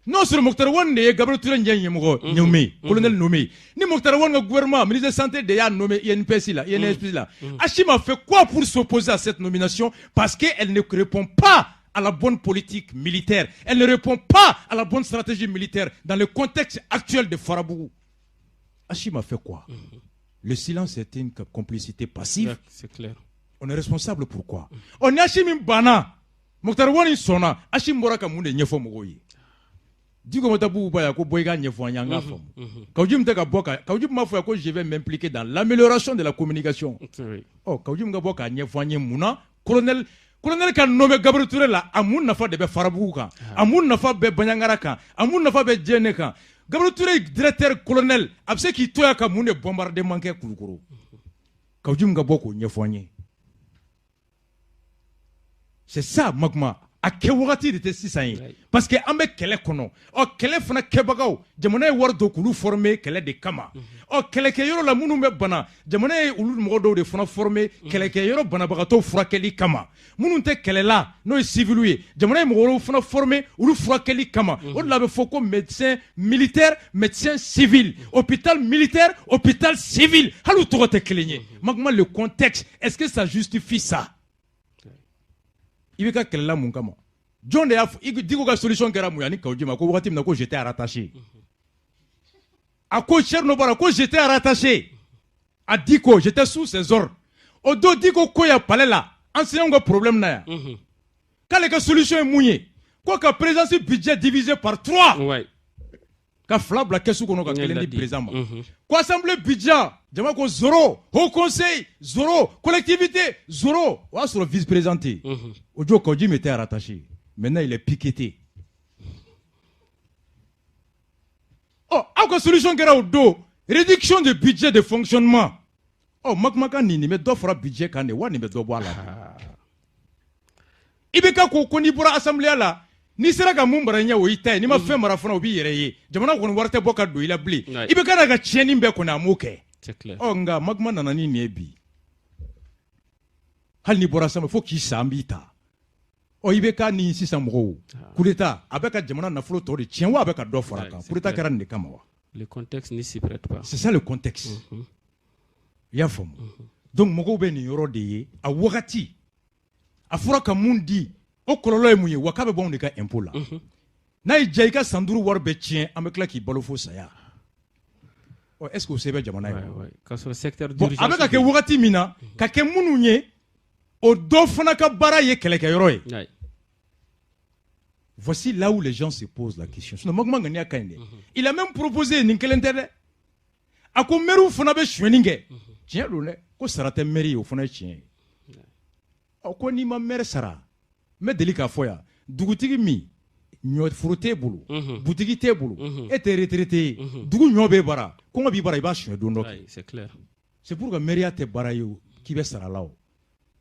Non seulement Moctar Ouane de ye Gabriel Touré ɲɛ ɲɛmɔgɔ nommé, colonel nommé. Ni Moctar Ouane ka gouvernement, ministre de santé de y'a nommé INPS là, INSP là. Assimi a fait quoi pour s'opposer à cette nomination? Parce qu'elle ne répond pas à la bonne politique militaire. Elle ne répond pas à la bonne stratégie militaire dans le contexte actuel de Farabougou. Assimi a fait quoi? Le silence est une complicité passive. Ouais, c'est clair. On est responsable pourquoi? On est Assimi banna. Moctar Ouane sɔnna. Assimi bɔra ka mun de ɲɛfɔ mɔgɔw ye? Diko ma taa Bubu ba yan ko bɔ i ka ɲɛfɔ an ye, an k'a faamu. Kaou Djim tɛ ka bɔ ka Kaou Djim m'a fɔ yan ko je vais m'impliquer dans l'amélioration de la communication. Ɔ, Kaou Djim ka bɔ k'a ɲɛfɔ an ye mun na colonel ka nommé Gabriel Touré la, a mun nafa de bɛ Farabugu kan? A mun nafa bɛ Bandiagara kan? A mun nafa bɛ Djenne kan? Gabriel Touré directeur colonel, a bɛ se k'i to yan ka mun de bombardement kɛ Kulukoro? Kaou Djim ka bɔ k'o ɲɛfɔ an ye. C'est ça, Magma. A kɛ wagati de tɛ sisan ye, parce que an bɛ kɛlɛ kɔnɔ. Ɔ, kɛlɛ fana kɛbagaw, jamana ye wari don k'olu former kɛlɛ de kama. Ɔ, kɛlɛkɛyɔrɔ la, minnu bɛ bana, jamana ye olu mɔgɔ dɔw de fana former kɛlɛkɛyɔrɔ banabagatɔw furakɛli kama. Minnu tɛ kɛlɛ la, n'o ye civil ye, jamana ye mɔgɔ wɛrɛw fana former olu furakɛli kama. O de la a bɛ fɔ ko médecin militaire, médecin civil, hôpital militaire, hôpital civil, hali u tɔgɔ tɛ kelen ye. Magma, le contexte, est-ce que ça justifie ça? I bɛ ka kɛlɛla mun kama? Jɔn de y'a fɔ? Diko ka solution kɛra mun ye? Ani Kaou Djim ma ko wagati min na ko j'étais rattaché, a ko Thierno Bara ko j'étais rattaché à Diko, j'étais sous ses ordres. O don Diko ko ya palais la, enseignant ka problème na yan, k'ale ka solution ye mun ye? Ko ka présidence budget divisé par trois, ka fila bila kɛsu kɔnɔ, ka kelen di président ma. Ko assemblée budget, jama ko zéro, haut conseil zéro, collectivité zéro. O y'a sɔrɔ vice président tɛ yen. O don Kaou Djim était rattaché, maintenant il est piqueté. Ɔ, aw ka solution kɛra o don réduction de budget de fonctionnement. Ɔ, makumakan nin bɛ dɔ fara budget kan de wa, nin bɛ dɔ bɔ a la? I bɛ ka ko n'i bɔra assemblée la, n'i sera ka mun mara ɲɛ, o y'i ta ye. N'i ma fɛn mara fana, o b'i yɛrɛ ye. Jamana kɔni wari tɛ bɔ ka don i la bilen. I bɛ ka n'a ka tiɲɛni bɛɛ kɔni, a m'o kɛ. Ɔ, nka Magma nana ni nin ye bi. Hali n'i bɔra sanfɛ fo k'i sa, an b'i ta. Ɔ, i bɛ ka ni sisan mɔgɔw, coup d'état a bɛ ka jamana nafolo tɔ de tiɲɛ wa, a bɛ ka dɔ fara a kan? Coup d'état kɛra nin de kama wa? Le contexte n'y s'y prête pas. C'est ça le contexte. I y'a faamu? Donc mɔgɔw bɛ nin yɔrɔ de ye. A wagati a fɔra ka mun di, o kɔlɔlɔ ye mun ye wa? K'a bɛ bɔ anw de ka impôt la. N'a y'i diya, i ka san 5 wari bɛ tiɲɛ, an bɛ tila k'i balo fo saya. Ɔ, est ce que o se bɛ jamana ye? K'a sɔrɔ secteur Bon, a bɛ ka kɛ wagati min na, ka kɛ minnu ye, o dɔ fana ka baara ye kɛlɛkɛyɔrɔ ye. Voici là où les gens se posent la question. Sinon Magma ŋaniya ka ɲi dɛ. Il a même proposé, nin kelen tɛ dɛ, a ko maire fana bɛ sonyɛni kɛ. Tiɲɛ don dɛ, ko sara tɛ maire ye, o fana ye tiɲɛ ye. Ɔ, ko n'i ma maire sara, n bɛ deli k'a fɔ yan, dugutigi min ɲɔ foro t'e bolo, butigi t'e bolo, e tɛ retraité ye, dugu ɲɔ b'e bara, kɔngɔ b'i bara, i b'a suɲɛ don dɔ kɛ. C'est clair. C'est pour que maire tɛ baara ye o k'i bɛ sara la. O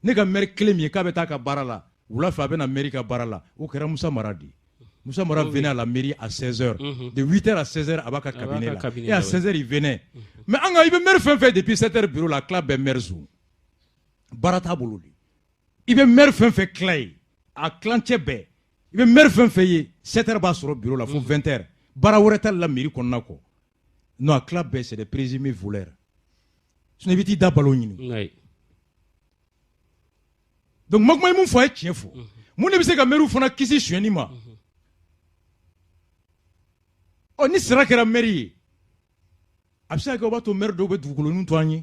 ne ka maire kelen min ye k'a bɛ taa ka baara la wula fɛ, a bɛ na mairie ka baara la, o kɛra Musa Mara de ye. Musa Mara venait à la mairie à 16h. De 8h à 16h, a b'a ka cabinet la. Et à 16h, il venait. Mais an ka i bɛ maire fɛn fɛn depuis 7h bureau la, a tila bɛɛ maire zon. Baara t'a bolo de. I bɛ maire fɛn fɛn tila ye, a tilancɛ bɛɛ. I bɛ maire fɛn fɛn ye, 7h b'a sɔrɔ bureau la fo 20h. Baara wɛrɛ t'ale la mairie kɔnɔna kɔ. Non, a tila bɛɛ c'est des présumés voleurs. Sinon i bɛ t'i da balo ɲini. Donc Magma ye mun fɔ? A ye tiɲɛ fɔ. Mun de bɛ se ka maire fana kisi sonyɛni ma? Ɔ, ni sara kɛra maire ye, a bɛ se ka kɛ o b'a to maire dɔw bɛ dugukolonin to an ye.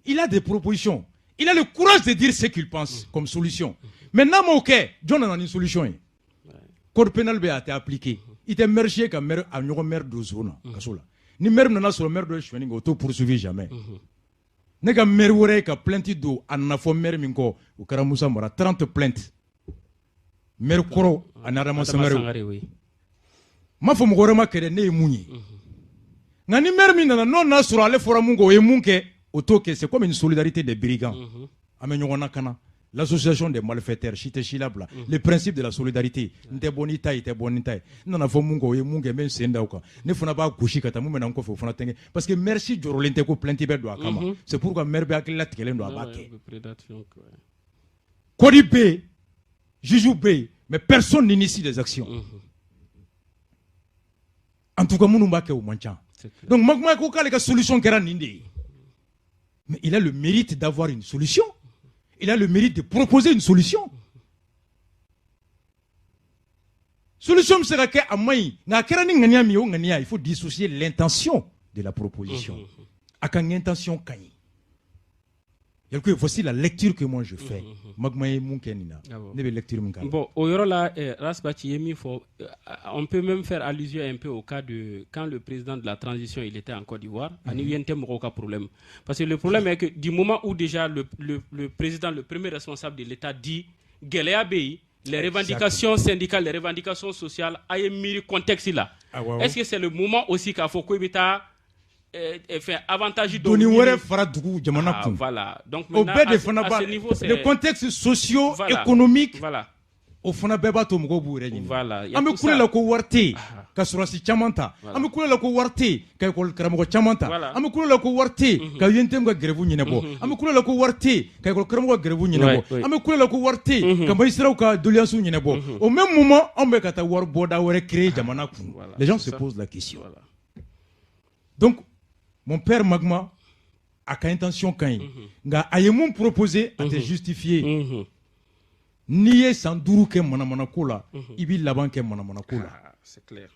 Il a des propositions. Il a le courage de dire ce qu'il pense comme solution. Mais n'a m'o kɛ, jɔn nana ni solution ye? Code pénal bɛ yen, a tɛ appliqué. I tɛ maire si ye ka maire a ɲɔgɔn maire don zon na kaso la. Ni maire nana sɔrɔ maire dɔ ye sonyɛni kɛ, o t'o poursuivi jamais. Ne ka maire wɛrɛ ye ka plainte don, a nana fɔ maire min kɔ, o kɛra Musa Mara, 30 plaintes. Maire kɔrɔ ani Adama Sangare. N m'a fɔ mɔgɔ wɛrɛ ma kɛ dɛ, ne ye mun ye. Nka ni maire min nana, n'o n'a sɔrɔ ale fɔra mun kɔ, o ye mun kɛ, o t'o kɛ. C'est comme une solidarité des brigands. An bɛ ɲɔgɔn lakana. L'association des malfaiteurs, si tɛ si labila. Le principe de la solidarité, n tɛ bɔ n'i ta ye, i tɛ bɔ ni ta ye. N nana fɔ mun kɔ, o ye mun kɛ, n bɛ n sen da o kan. Ne fana b'a gosi ka taa, mun bɛ na n kɔfɛ, o fana tɛ kɛ, parce que maire si jɔrɔlen tɛ ko plainte bɛ don a kama. C'est pourquoi maire bɛ hakili latigɛlen don, a b'a kɛ. Code bɛ yen, juge bɛ yen, mais personne n'initie des actions. En tout cas, minnu b'a kɛ, o man ca. Donc Magma ko k'ale ka solution kɛra nin de ye, mais il a le mérite d'avoir une solution, il a le mérite de proposer une solution. Solution bɛ se ka kɛ a man ɲi, nka a kɛra ni ŋaniya min ye, o ŋaniya, il faut dissocier l'intention de la proposition. A ka intention ka ɲi. Yalcouyé, voici la lecture que moi je fais. Magma ye mun kɛ nin na, ne bɛ lecture min k'a la. Bon, o yɔrɔ la, Ras Bath ye min fɔ, on peut même faire allusion un peu au cas de quand le président de la transition, il était en Côte d'Ivoire, ani UNT mɔgɔw ka problème. Parce que le problème est que du moment où déjà le président, le premier responsable de l'État dit gɛlɛya bɛ yen, les revendications syndicales, les revendications sociales, a ye miiri contexte la. Est-ce que c'est le moment aussi k'a fɔ ko i bɛ taa fɛn avantage dɔw doni wɛrɛ fara dugu jamana kun? Voilà. Donc o bɛɛ de fana b'a, le contexte socio économique, o fana bɛɛ b'a to mɔgɔw b'u yɛrɛ ɲini. An bɛ kule la ko wari tɛ yen ka sɔrɔdasi caman ta, an bɛ kule la ko wari tɛ yen ka école karamɔgɔ caman ta, an bɛ kule la ko wari tɛ yen ka UNTM ka grève ɲɛnabɔ, an bɛ kule la ko wari tɛ yen ka école karamɔgɔ ka grève ɲɛnabɔ, an bɛ kule la ko wari tɛ yen ka magistrats ka doléances ɲɛnabɔ. Au même moment, anw bɛ ka taa wari bɔda wɛrɛ créer jamana kun. Les gens se posent la question. Donc mon père Magma a ka intention ka ɲi, nka a ye mun proposer, a tɛ justifier. N'i ye san 5 kɛ manamanako la, i b'i laban kɛ manamanako la. C'est clair.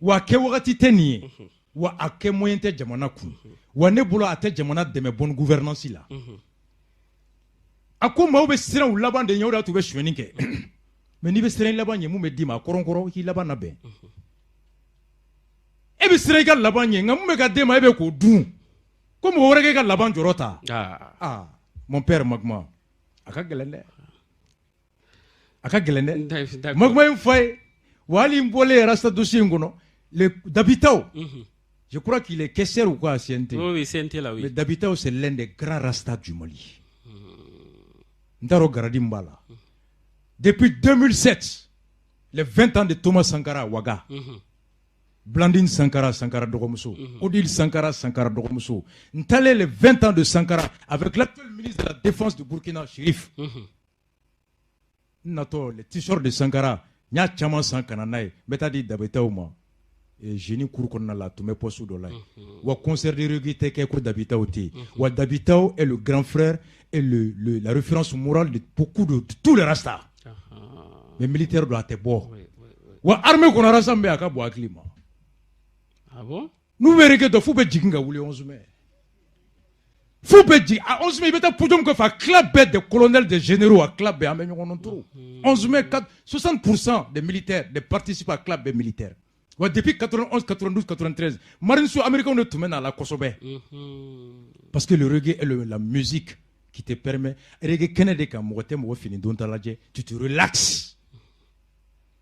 Wa a kɛ wagati tɛ nin ye, wa a kɛ moyen tɛ jamana kun, wa ne bolo a tɛ jamana dɛmɛ bonne gouvernance la. A ko maaw bɛ siran u laban de ɲɛ, o de y'a to u bɛ sonyɛni kɛ. Mais n'i bɛ siran i laban ɲɛ, mun bɛ d'i ma? A kɔrɔnkɔrɔ, i k'i laban labɛn. E bɛ siran i ka laban ɲɛ, nka mun bɛ ka d'e ma, e bɛ k'o dun, ko mɔgɔ wɛrɛ k'e ka laban jɔrɔ ta. Ah, mon père Magma, a ka gɛlɛn dɛ, a ka gɛlɛn dɛ. Magma ye n fa ye, wa hali n bɔlen Rasta dossier in kɔnɔ, le Dabitao, je crois qu'il est caissière ou quoi à CNT. Oui, CNT là, oui. Mais Dabitao, c'est l'un des grands Rastas du Mali. N t'a dɔn grade min b'a la. Depuis 2007, les 20 ans de Thomas Sankara à Ouaga, Blandine Sankara, Sankara dɔgɔmuso, Odile Sankara, Sankara dɔgɔmuso, n taalen les 20 ans de Sankara avec l'actuel ministre de la Défense du Burkina, Chérif. N natɔ, les t-shirts de Sankara, n y'a caman san ka na n'a ye, n bɛ taa di Dabitaw ma. Jeune cour kɔnɔna la, a tun bɛ poste dɔ la yen. Wa concert de reggae tɛ kɛ ko Dabitaw tɛ yen. Wa Dabitaw est le grand frère et la référence morale de beaucoup de tous les Rastas. Mais militaire don, a tɛ bɔ. Wa armée kɔnɔ, Rasta min bɛ yen, a ka bon hakili ma. Ah bon? N'u bɛ reggae dɔn, f'u bɛ jigin ka wuli 11 mai. F'u bɛ jigin a 11 mai, i bɛ taa podium kɔfɛ, a tila bɛɛ des colonels, des généraux, a tila bɛɛ, an bɛ ɲɔgɔn dɔn trop. 11 mai, 4, 60% des militaires, des participants, a tila bɛɛ militaire. Wa depuis 91, 92, 93, marines américains de tun bɛ na la kosɛbɛ. Parce que le reggae est la musique qui te permet, reggae kɛnɛ de kan, mɔgɔ tɛ mɔgɔ fini don ta lajɛ, tu te relaxes.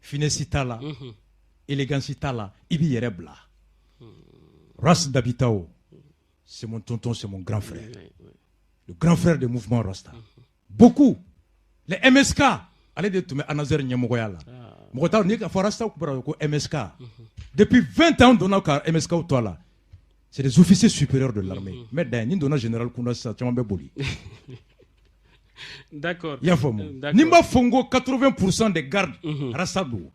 Finesse t'a la, élégance t'a la, i b'i yɛrɛ bila. Ras Dabitao, c'est mon tonton, c'est mon grand frère. Le grand frère du mouvement Rasta. Beaucoup. Les MSK, ale de tun bɛ ANASER ɲɛmɔgɔya la. Mɔgɔ t'a dɔn n'i ka fɔ Rasta bɔra ko MSK. Depuis 20 ans, donna ka MSK to a la. C'est des officiers supérieurs de l'armée. Mais dan ni donna général kunda sisan, caman bɛ boli. I y'a faamu? Ni n b'a fɔ n ko 80% des gardes Rasta don.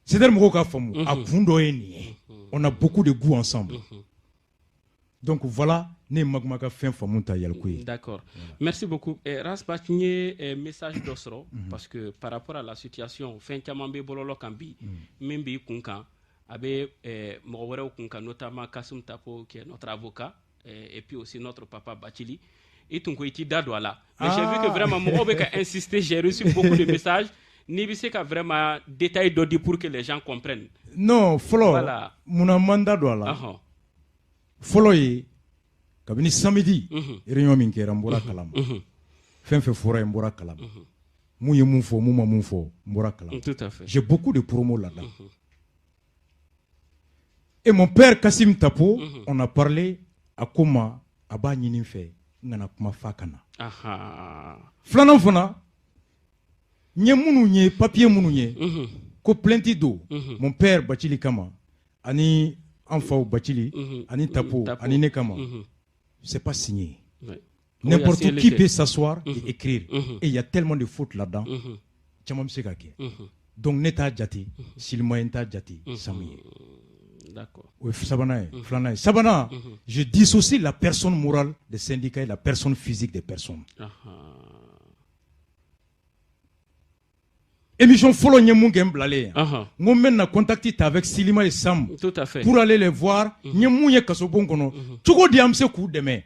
C'est-à-dire mɔgɔw k'a faamu, a kun dɔ ye nin ye. On a beaucoup de goût ensemble. Donc voilà, ne ye Magma ka fɛn faamu ta Yalcouyé ye. D'accord. Voilà. Merci beaucoup. Ras Bath, n ye message dɔ sɔrɔ parce que par rapport à la situation, fɛn caman bɛ bɔlɔlɔ kan bi, min b'i kun kan, a bɛ mɔgɔ wɛrɛw kun kan, notamment Kassoum Tapo qui est notre avocat et puis aussi notre papa Bachili. I tun ko i t'i da don a la. Mais j'ai vu que vraiment mɔgɔw bɛ ka insister, j'ai reçu beaucoup de messages. N'i bɛ se ka vraiment détail dɔ di pour que les gens comprennent. Non, fɔlɔ, munna man da don a la? Fɔlɔ ye, kabini samedi réunion min kɛra, n bɔra kalama. Fɛn fɛn fɔra yen, n bɔra kalama. Mun ye mun fɔ, mun ma mun fɔ, n bɔra kalama. Tout à fait. J'ai beaucoup de promos là-dedans. Et mon père Kassim Tapo, on a parlé, a ko n ma a b'a ɲini n fɛ, N kana kuma f'a ka na. Filanan fana, n ye minnu ye, papier minnu ye ko plainte don mon père Bacili kama, ani an faw Bacili ani Tapo ani ne kama, c'est pas signé. N'importe qui peut s'asseoir et écrire et il y a tellement de fautes là-dedans, caman bɛ se ka kɛ. Donc ne t'a jate Silima ye, n t'a jate Samu ye. O ye sabanan ye. Filanan ye, sabanan, je dissocie la personne morale des syndicats et la personne physique des personnes. Émission fɔlɔ, n ye mun kɛ n bilalen yan, n ko n bɛ na contact ta avec Silima et Sam. Tout à fait. Pour aller les voir, n ye mun ye kasobon kɔnɔ, cogo di an bɛ se k'u dɛmɛ.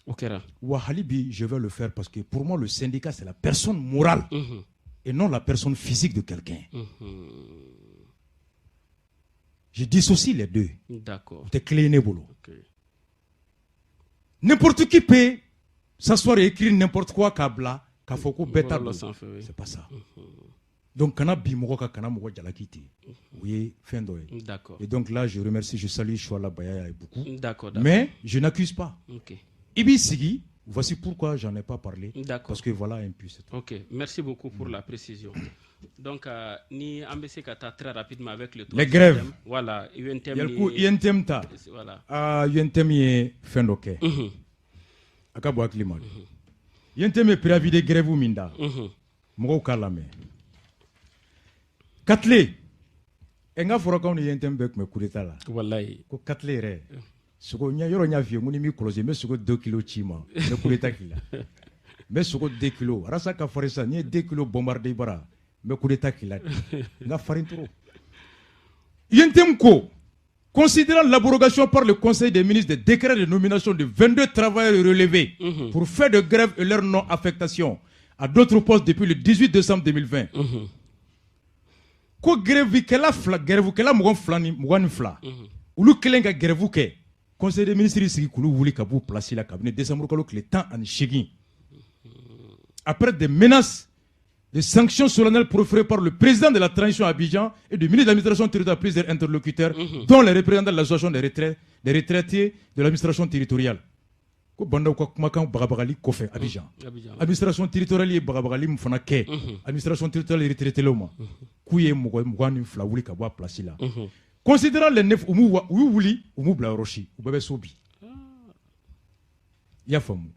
O kɛra. Wa hali bi, je vais le faire parce que pour moi, le syndicat, c'est la personne morale et non la personne physique de quelqu'un. Je dissocie les deux. O tɛ kelen ye ne bolo. N'importe qui peut s'asseoir et écrire n'importe quoi k'a bila k'a fɔ ko bɛɛ ta don. C'est pas ça. Donc kana bi mɔgɔ kan, kana mɔgɔ jalaki ten, o ye fɛn dɔ ye. Et donc là, je remercie, je salue Chouala Bayaya et beaucoup. Mais je n'accuse pas. I b'i sigi, voici pourquoi j'en ai pas parlé. Parce que voilà un peu, c'est tout. Ok, merci beaucoup pour la précision. Donc, ni an bɛ se ka taa très rapidement avec le Les grèves. Thème. Voilà, UNTM. Yalku UNTM ta. Voilà. Ah, UNTM ye fɛn dɔ kɛ. A ka bɔ hakili ma. UNTM ye préavis de grève min da. Mɔgɔw k'a lamɛn. Katile. Ɛ, n ka fɔra k'anw ni UNTM bɛɛ tun bɛ coup d'état la. Wallahi. Ko Katile yɛrɛ. Sogo ɲɛ yɔrɔ, n y'a f'i ye, n ko ni m'i kɔlɔsi, n bɛ sogo 2 kilos ci i ma. N bɛ coup d'état k'i la. N bɛ sogo 2 kilos. Arasa ka farin sisan, n'i ye 2 kilos bombarder i bara, n bɛ coup d'état k'i la. N ka farin trop. UNTM ko, considérant l'abrogation par le Conseil des ministres des décrets de nomination de 22 travailleurs relevés pour fait de grève et leur non-affectation à d'autres postes depuis le 18 décembre 2020. Ko grèvekɛla fila, grèvekɛla mɔgɔ fila ni 22, olu kelen ka grève kɛ, Conseil des ministres sigi k'olu wuli ka b'u place la kabini décembre kalo tile 18, après des menaces de sanctions solennelles proférées par le président de la transition à Abidjan et du ministre de l'administration territoriale, plusieurs interlocuteurs, dont les représentants de l'association des retraites, des retraités de l'administration territoriale. Ko bandaw ka kumakan bagabagali kɔfɛ Abidjan, administration territoriale ye bagabagali min fana kɛ administration territoriale retraité ma, k'u ye mɔgɔ 22 wuli ka bɔ a place la. Considérant les neuf, u m'u u y'u wuli, u m'u bila yɔrɔ si, u bɛɛ bɛ so bi. I y'a faamu?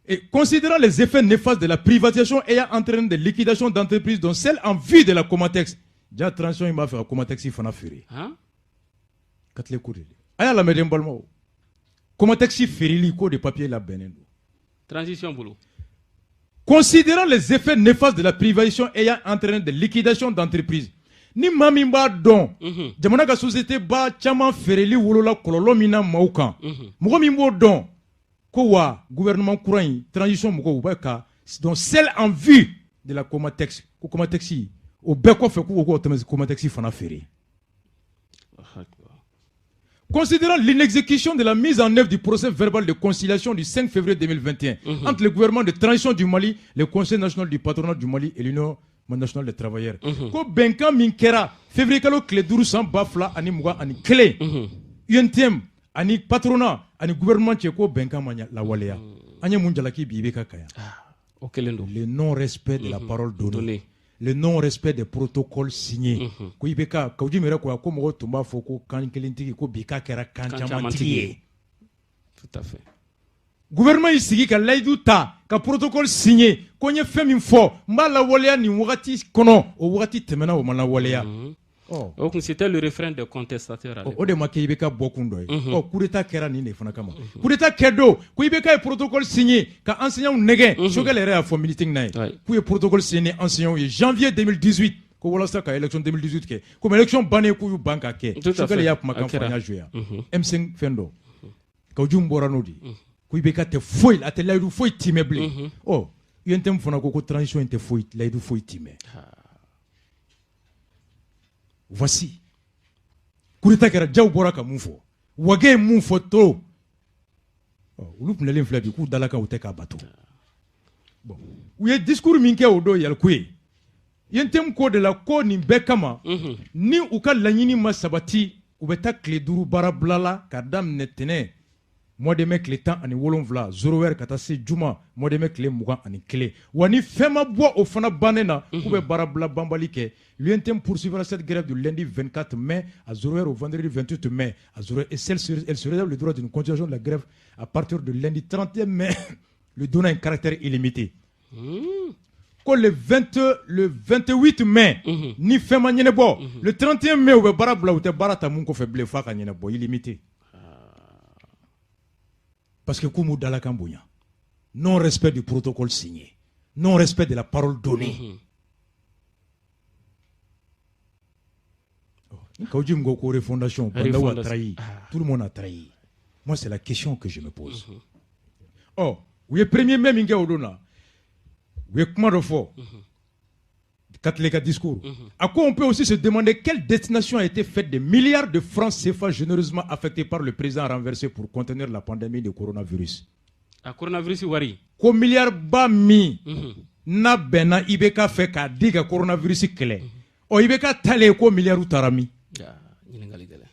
Et considérant les effets néfastes de la privatisation ayant entraîné des liquidations d'entreprises, dont celle en vue de la Comatex. Ja transition in b'a fɛ ka Comatex fana feere. Ka tile ko de a y'a lamɛn, den balimaw, Comatex feereli ko de papier labɛnnen don. Transition bolo. Considérant les effets néfastes de la privatisation ayant entraîné des liquidations d'entreprises, ni maa min b'a dɔn jamana ka société ba caman feereli wolola kɔlɔlɔ min na maaw kan, mɔgɔ min b'o dɔn ko wa gouvernement kura in, transition mɔgɔw, u bɛ ka, donc celle en vue de la Comatex, ko Comatex, o bɛɛ kɔfɛ, k'u ko k'o Comatex fana feere. Considérant l'inexécution de la mise en œuvre du procès verbal de conciliation du 5 février 2021 entre le gouvernement de transition du Mali, le Conseil national du patronat du Mali et l'Union nationale des travailleurs. Ko bɛnkan min kɛra février kalo tile 5 san 2021, UNTM ani patronat ani gouvernement cɛ, ko bɛnkan ma lawaleya. An ye mun jalaki bi i bɛ ka kan yan? O kelen don. Le non-respect de la parole donnée. Le non-respect des protocoles signés. Ko i bɛ ka Kawu Jim yɛrɛ ko ko mɔgɔw tun b'a fɔ ko kan kelentigi, ko bi k'a kɛra kan camantigi ye. Tout à fait. Gouvernement y'i sigi ka layidu ta ka protocole signé, ko n ye fɛn min fɔ, n b'a lawaleya nin wagati kɔnɔ, o wagati tɛmɛna, o ma lawaleya. O kun, c'était le refrain des contestateurs. O de ma kɛ IBK bɔkun dɔ ye. Ɔ, coup d'état kɛra nin de fana kama. Coup d'état kɛ don ko IBK ye protocole signé ka enseignants nɛgɛn. Choguel yɛrɛ y'a fɔ meeting na ye k'u ye protocole signé ni enseignants ye janvier 2018, ko walasa ka élection 2018 kɛ. Komi élection bannen, k'u y'u ban ka kɛ. Choguel y'a kumakan fɔ, an y'a joué yan. M5 fɛn dɔ Kawu Jim bɔra n'o de ye, ko IBK tɛ foyi, a tɛ layidu foyi timɛ bilen. Ɔ, UNTM fana ko transition in tɛ foyi, layidu foyi timɛ. Voici, coup d'état kɛra, Jaw bɔra ka mun fɔ, Wage ye mun fɔ to, olu kunalen filɛ bi k'u dalakan u tɛ k'a bato. Bon, u ye discours min kɛ o don Yaliku ye, UNTM ko de la ko nin bɛɛ kama, ni u ka laɲini ma sabati, u bɛ taa tile 5 baara bila la ka daminɛ tɛnɛ. Mois de mai tile 17, 0 heure ka taa se juma mois de mai tile 21. Wa ni fɛn ma bɔ o fana bannen na, k'u bɛ baarabila banbali kɛ. L'UNTM poursuivra cette grève du lundi 24 mai à 0 heure au vendredi 28 mai à 0 heure et elle se réserve le droit d'une continuation de la grève à partir de lundi 31 mai, lui donnant un caractère illimité. Ko le 20, le 28 mai, ni fɛn ma ɲɛnabɔ, le 31 mai u bɛ baara bila, u tɛ baara ta mun kɔfɛ bilen f'a ka ɲɛnabɔ, illimité. Parce que k'u m'u dalakan bonya. Non respect du protocole signé. Non respect de la parole donnée. Kaou Djim ko ko refondation, Bah N'Daw a trahi. Tout le monde a trahi. Moi, c'est la question que je me pose. Oh, u ye premier mai min kɛ o don na, u ye kuma dɔ fɔ. Katile ka discours. À quoi on peut aussi se demander quelle destination a été faite des milliards de francs CFA généreusement affectés par le président renversé pour contenir la pandémie de coronavirus. A coronavirus wari. Ko milliard ba min n'a bɛnna IBK fɛ k'a di ka coronavirus kɛlɛ. Ɔ, IBK talen ko milliard taara min? Ɲininkali gɛlɛn.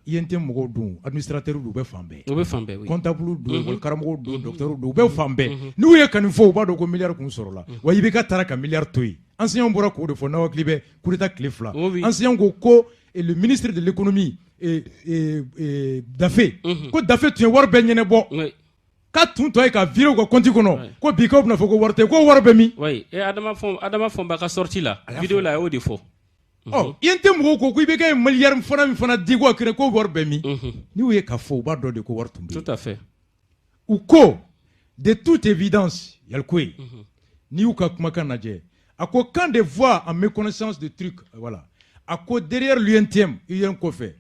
UNTM mɔgɔw dun, administrateur u bɛ fan bɛɛ. U bɛ fan bɛɛ, oui. Comptable don, école karamɔgɔw don, docteur don, u bɛ fan bɛɛ. N'u ye ka nin fɔ, u b'a dɔn ko milliard kun sɔrɔla. Wa IBK taara ka milliard to yen. Enseignants bɔra k'o de fɔ, n'aw hakili bɛ coup d'état tile 2. Enseignants ko ko le ministre de l'économie Dafe, ko Dafe tun ye wari bɛɛ ɲɛnabɔ. K'a tun tɔ ye ka virer u ka compte kɔnɔ. Ko bi k'aw bɛna fɔ ko wari tɛ, ko wari bɛ min? Oui, et Adama Fɔnba ka sortie la, vidéo la, a y'o de fɔ. Ɔ, UNTM mɔgɔw ko ko IBK ye milliard fana min fana di ko a kɛra ko wari bɛ min? N'u ye ka fɔ, u b'a dɔn de ko wari tun bɛ yen. Tout à fait. U ko de toute évidence, Yalcouyé, n'i y'u ka kumakan lajɛ, a ko quand des voix en méconnaissance de trucs, voilà, a ko derrière l'UNTM, UNTM kɔfɛ,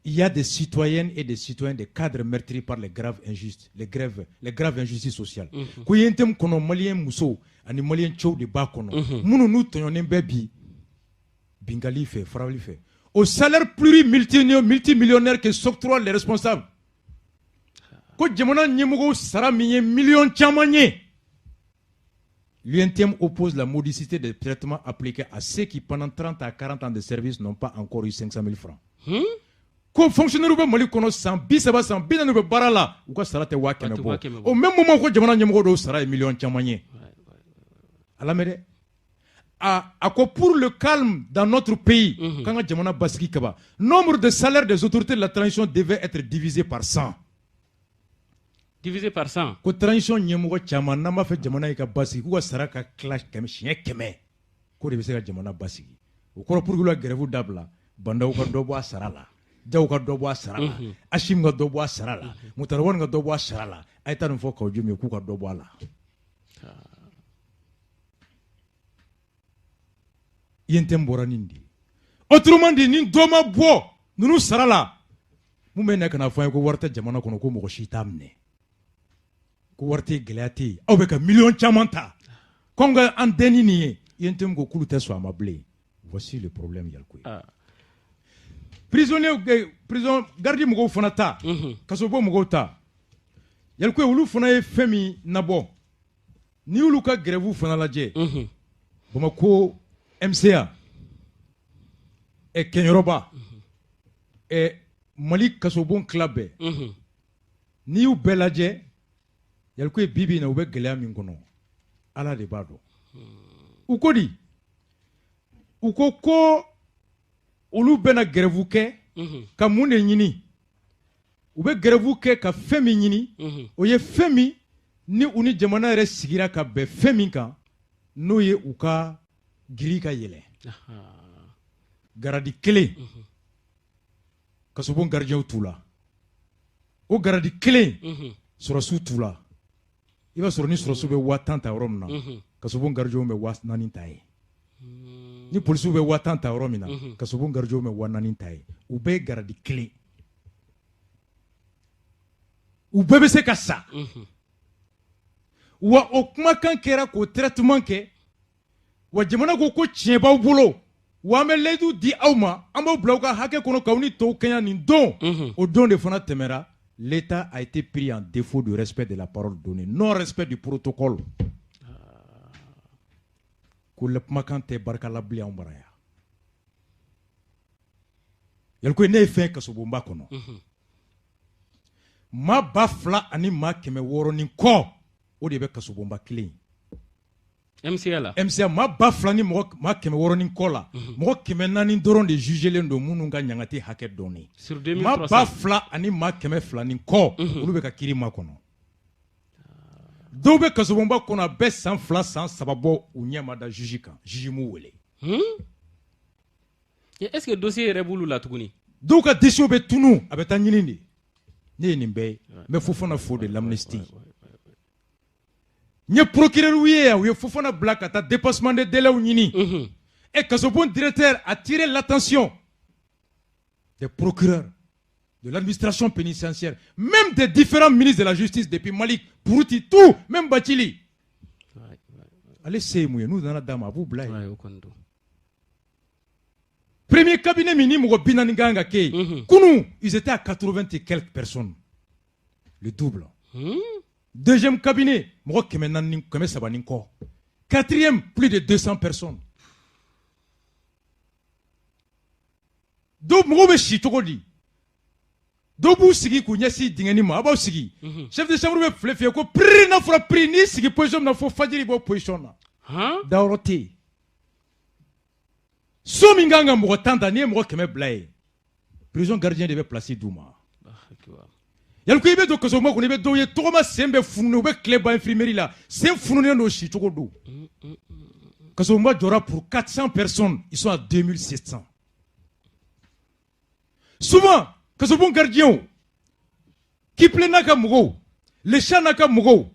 il y a des citoyennes et des citoyens, des cadres meurtris par les graves injustes, les grèves, les graves injustices sociales. Ko UNTM kɔnɔ, malien musow ani malien cɛw de b'a kɔnɔ. Minnu n'u tɔɲɔnen bɛ bi bingali fɛ, farali fɛ. Au salaire plurimultimillionnaire que s'octroient les responsables. Ko jamana ɲɛmɔgɔw sara min ye miliyɔn caman ye. L'UNTM oppose la modicité des traitements appliqués à ceux qui pendant 30 à 40 ans de service n'ont pas encore eu 500 000 francs. Ko fonctionnaire bɛ Mali kɔnɔ san 30, san 40 bɛ baara la, u ka sara tɛ 100 000 bɔ. Au même moment ko jamana ɲɛmɔgɔ dɔw sara ye miliyɔn caman ye. A lamɛn dɛ. A ko pour le calme dans notre pays, k'an ka jamana basigi kaba, nombre de salaires des autorités de la transition devait être divisé par 100. Divisé par 100. Ko transition ɲɛmɔgɔ caman, n'an b'a fɛ jamana in ka basigi, k'u ka sara ka tila 100, siɲɛ 100, k'o de bɛ se ka jamana basigi. O kɔrɔ, pour que ka grève dabila, Bah N'Daw ka dɔ bɔ a sara la, Diaw ka dɔ bɔ a sara la, Assimi ka dɔ bɔ a sara la, Moctar Ouane ka dɔ bɔ a sara la. A ye taa nin fɔ Kaou Djim ye k'u ka dɔ bɔ a la. UNTM bɔra nin de ye. Autrement dit, ni dɔ ma bɔ ninnu sara la, mun bɛ na ka na fɔ an ye ko wari tɛ jamana kɔnɔ, ko mɔgɔ si t'a minɛ, ko wari tɛ, gɛlɛya tɛ yen, aw bɛ ka miliyɔn caman ta, ko an ka an dɛn ni nin ye. UNTM ko k'olu tɛ sɔn a ma bilen. Voici le problème, Yalcouyé. Prisonniers, prison garde mɔgɔw fana ta, kasobon mɔgɔw ta, Yalcouyé, olu fana ye fɛn min nabɔ, n'i y'olu ka grève fana lajɛ, Bamakɔ MCA, Kɛɲɛrɔba, Mali kasobon tila bɛɛ, n'i y'u bɛɛ lajɛ, Yalcouyé, bi bi in na u bɛ gɛlɛya min kɔnɔ, Ala de b'a dɔn. U ko di? U ko ko olu bɛna grève kɛ ka mun de ɲini? U bɛ grève kɛ ka fɛn min ɲini, o ye fɛn min ni u ni jamana yɛrɛ sigira ka bɛn fɛn min kan, n'o ye u ka grille ka yɛlɛ. Grade kelen, kasobon gardien t'u la. O grade kelen, sɔrɔsiw t'u la. I b'a sɔrɔ ni sɔrɔsiw bɛ 10 000 ta yɔrɔ min na, kasobon gardien bɛ 4 000 ta ye. Ni polisiw bɛ 10 000 ta yɔrɔ min na, kasobon gardien bɛ 4 000 ta ye. U bɛɛ ye grade kelen. U bɛɛ bɛ se ka sa. Wa o kumakan kɛra k'o traitement kɛ. Wa jamana ko ko tiɲɛ b'aw bolo, wa an bɛ layidu di aw ma, an b'aw bila aw ka hakɛ kɔnɔ k'aw ni tɔw kɛɲɛ nin don. O don de fana tɛmɛra. L'État a été pris en défaut de respect de la parole donnée, non respect du protocole. Ko le kumakan tɛ barika la bilen anw bara yan. Yalcouyé, ne ye fɛn kasobonba kɔnɔ. Maa 2600 ni kɔ, o de bɛ kasobonba kelen ye. MCA la. MCA, maa 2000 ni mɔgɔ maa 600 ni kɔ la, mɔgɔ 400 dɔrɔn de jugelen don minnu ka ɲangati hakɛ dɔnnen. Sur 2300. Maa 2200 ni kɔ, olu bɛ ka kiiri makɔnɔ. Dɔw bɛ kasobonba kɔnɔ, a bɛ san 2, san 3 bɔ, u ɲɛ ma da juge kan, juge m'u wele. Est-ce que dossier yɛrɛ b'olu la tuguni? Dɔw ka dossier bɛ tunu, a bɛ taa ɲini de. Ne ye nin bɛɛ ye. N bɛ Fofana fo de l'Amnesty. N ye procureur ye yan, u ye Fofana bila ka taa dépassement de délai ɲini. Et kasobon directeur a tiré l'attention des procureurs, de l'administration pénitentiaire, même des différents ministres de la justice depuis Malik, Pourouti, tout, même Bathily. Ale se ye mun ye? N'u nana d'a ma, a b'u bila yen. Premier cabinet min ni mɔgɔ 40 kan ka kɛ yen, kunun, ils étaient à 80 et quelques personnes, le double. Deuxième cabinet, mɔgɔ 400, 300 ni kɔ. Quatrième, plus de 200 personnes. Dɔw mɔgɔw bɛ si cogo di? Dɔw b'u sigi k'u ɲɛsin dingɛni ma, a b'aw sigi. Chef de chambre bɛ file fiyɛ ko prix, n'a fɔra prix, n'i sigi position min na fo fajiri, i b'o position na. Dayɔrɔ tɛ yen. So min kan ka mɔgɔ 10 ta, n'i ye mɔgɔ 100 bila yen, prison gardien de bɛ place d'u ma. Yali ko i bɛ don kasobonba kɔnɔ, i bɛ dɔw ye tɔgɔma sen bɛ fununen, u bɛ tile ban infirmerie la, sen fununen don, si cogo don. Kasobonba jɔra pour 400 personnes, ils sont à 2700. Souvent, kasobon gardien, Kiple n'a ka mɔgɔw, Lecha n'a ka mɔgɔw,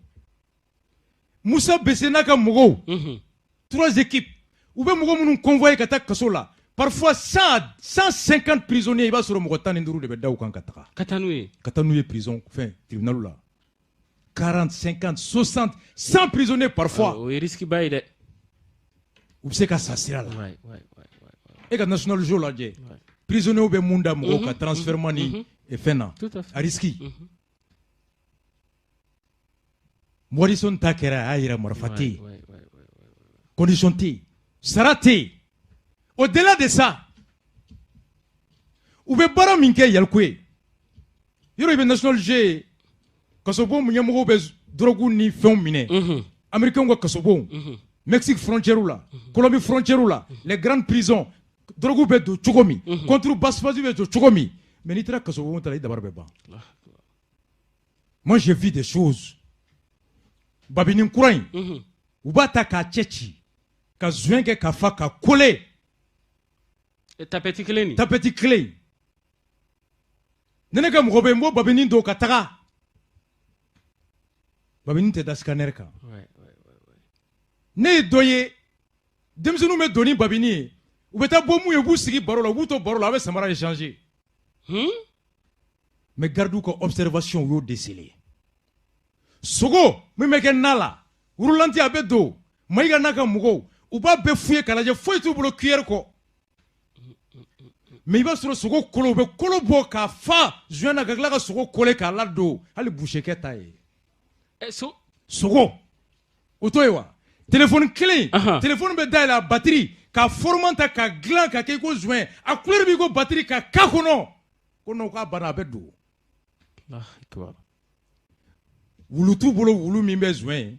Moussa Bessé n'a ka mɔgɔw, trois équipes, u bɛ mɔgɔ minnu convoyer ka taa kaso la, parfois 100 150 prisonniers, i b'a sɔrɔ mɔgɔ 15 de bɛ da u kan ka taga. Ka taa n'u ye. Ka taa n'u ye prison fɛn tribunal la. 40, 50, 60, 100 prisonniers parfois. O ye risque ba ye dɛ. U bɛ se ka sa sira la. E ka National Zoo lajɛ. Prisonniers bɛ mun da mɔgɔw ka transfert ni fɛn na. A risque. Morrison ta kɛra, a y'a yira marifa tɛ yen. Condition tɛ yen. Sara tɛ yen. Au-delà de ça, u bɛ baara min kɛ Yaliko ye, yɔrɔ i bɛ National G ye, kasobon ɲɛmɔgɔw bɛ drogue ni fɛnw minɛ, Américains ka kasobon, Mexique frontière la, Colombie frontière la, les grandes prisons, drogue bɛ don cogo min, contrebasse bɛ don cogo min, mais n'i taara kasobon ta la, i dabari bɛ ban. Moi, j'ai vu des choses. Babini kura in, u b'a ta k'a cɛ ci, ka joint kɛ ka fa ka coller. Tapette kelen nin. Tapette kelen. Ni ne ka mɔgɔ bɛ yen, n b'o babini don ka taga. Babini tɛ da scanner kan. Ne ye dɔ ye, denmisɛnninw bɛ don ni babini ye, u bɛ taa bɔ mun ye, u b'u sigi baro la, u b'u to baro la, a bɛ samara échanger. Mais gardiw ka observation, u y'o déceler. Sogo min bɛ kɛ na la, wurulanti a bɛ don, Mayiga n'a ka mɔgɔw, u b'a bɛɛ f'u ye k'a lajɛ, foyi t'u bolo cuillère kɔ. Mais i b'a sɔrɔ sogo kolo, u bɛ kolo bɔ k'a fa joint na ka tila ka sogo kole k'a ladon, hali boucher t'a ye. Sogo o t'o ye wa? Téléphone kelen, téléphone bɛ dayɛlɛ a batterie ka format ta ka dilan ka kɛ i ko joint, a couleur b'i ko batterie ka k'a kɔnɔ, ko non k'a banna, a bɛ don. Wulu t'u bolo, wulu min bɛ joint ye.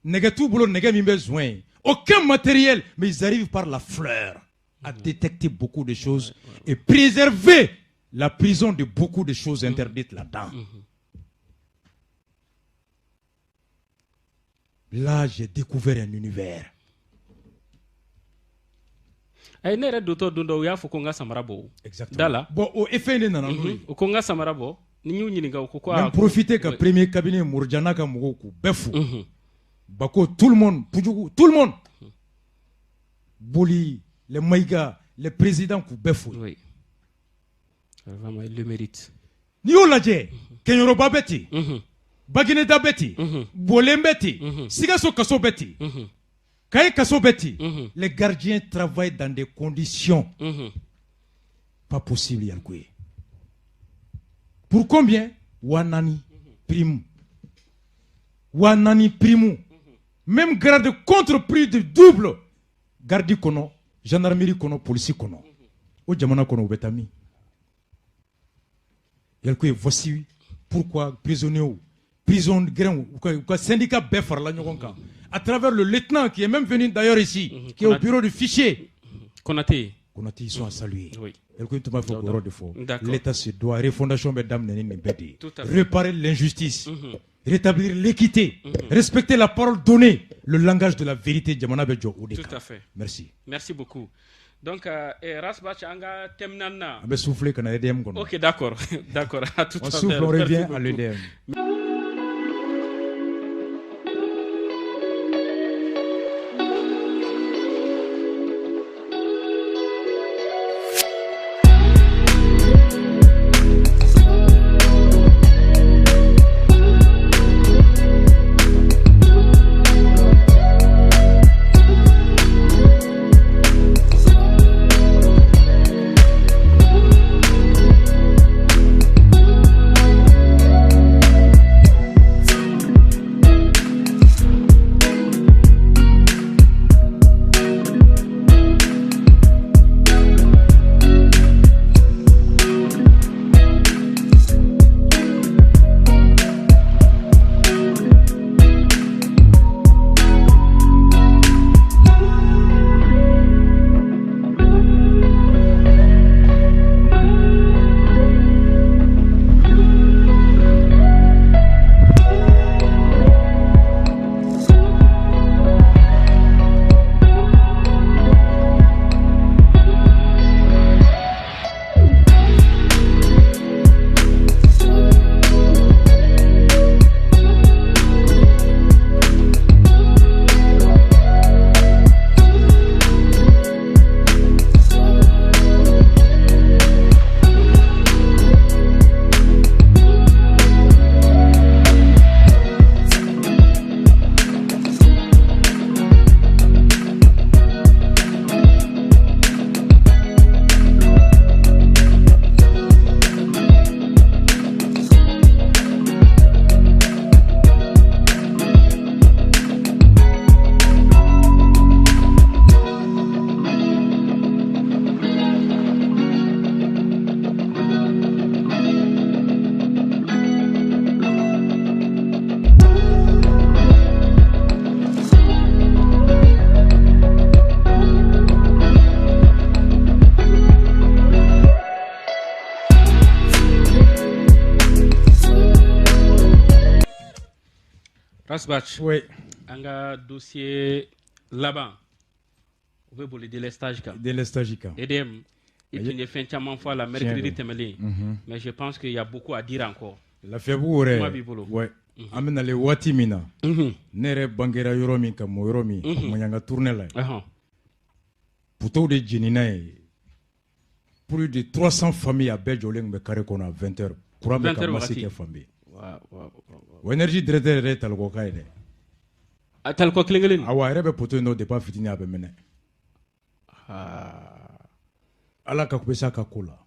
Nɛgɛ t'u bolo, nɛgɛ min bɛ joint ye. Aucun matériel, mais ils arrivent par la fleur à détecter beaucoup de choses et préserver la prison de beaucoup de choses interdites là-dedans. Là, j'ai découvert un univers. Ayi, ne yɛrɛ dontɔ don dɔ, u y'a fɔ ko n ka samara bɔ. Exactement. Da la. Bon, o effet de nana n'o ye. U ko n ka samara bɔ, ni n y'u ɲininka, u ko ko. N bɛ profiter ka premier cabinet Morjana ka mɔgɔw k'u bɛɛ fo. Bako, tout le monde, Pujugu, tout le monde. Boli, les Maïga, les présidents k'u bɛɛ fo. Oui. Vraiment, il le mérite. N'i y'o lajɛ, Kɛɲɛrɔba bɛ ten, Bagineda bɛ ten, Bolen bɛ ten, Sikaso kaso bɛ ten, Kaye kaso bɛ ten. Les gardiens travaillent dans des conditions pas possibles, Yaliko ye. Pour combien? 4000 prime. 4000 prime. Même grade contre prix de double. Garde kɔnɔ, gendarmerie kɔnɔ, police kɔnɔ. O jamana kɔnɔ, u bɛ taa min? Yaliko ye, voici Pourquoi prisonniers, prison gɛrɛnw, u ka syndicat bɛɛ farala ɲɔgɔn kan à travers le lieutenant qui est même venu d'ailleurs ici, qui est au bureau du fichier. Konaté. Konaté, ils sont à saluer. Oui. Tun b'a fɛ k'o yɔrɔ de fɔ. D'accord. L'État se doit, refondation bɛ daminɛ ni nin bɛɛ de ye. Tout à fait. Réparer l'injustice, rétablir l'équité, respecter la parole donnée, le langage de la vérité, jamana bɛ jɔ o de Tout kan. à fait. Merci. Merci beaucoup. Donc, Ras Bath, an ka thème naaninan. An bɛ souffler ka na EDM kɔnɔ. Ok, d'accord. D'accord. À tout On à souffle, l'heure. on Merci revient à beaucoup. l'EDM. Ras Bath. Oui. An ka dossier laban, o bɛ boli délestage kan. Délestage kan. EDM, i tun ye fɛn caman fɔ a la mercredi tɛmɛlen, mais je pense qu'il y a beaucoup à dire encore. Lafiyabugu yɛrɛ. Kuma b'i bolo. Ouais. An bɛ nalen waati min na, ne yɛrɛ bangera yɔrɔ min ka mɔ yɔrɔ min, Maɲanga tournée la, poteau de jenina ye. Plus de 300 familles a bɛɛ jɔlen tun bɛ carré kɔnɔ à 20 heures, courant bɛ 20 ka heures masse wagati. Kɛ fan bɛɛ. Wa O énergie directeur yɛrɛ ye Talikɔka ye dɛ. A Talikɔ kelen kelen nin. Awɔ, a yɛrɛ bɛ poteau in dɔn depuis a fitinin, a bɛ mɛnɛ. Ala ka bɛ s'a ka ko la.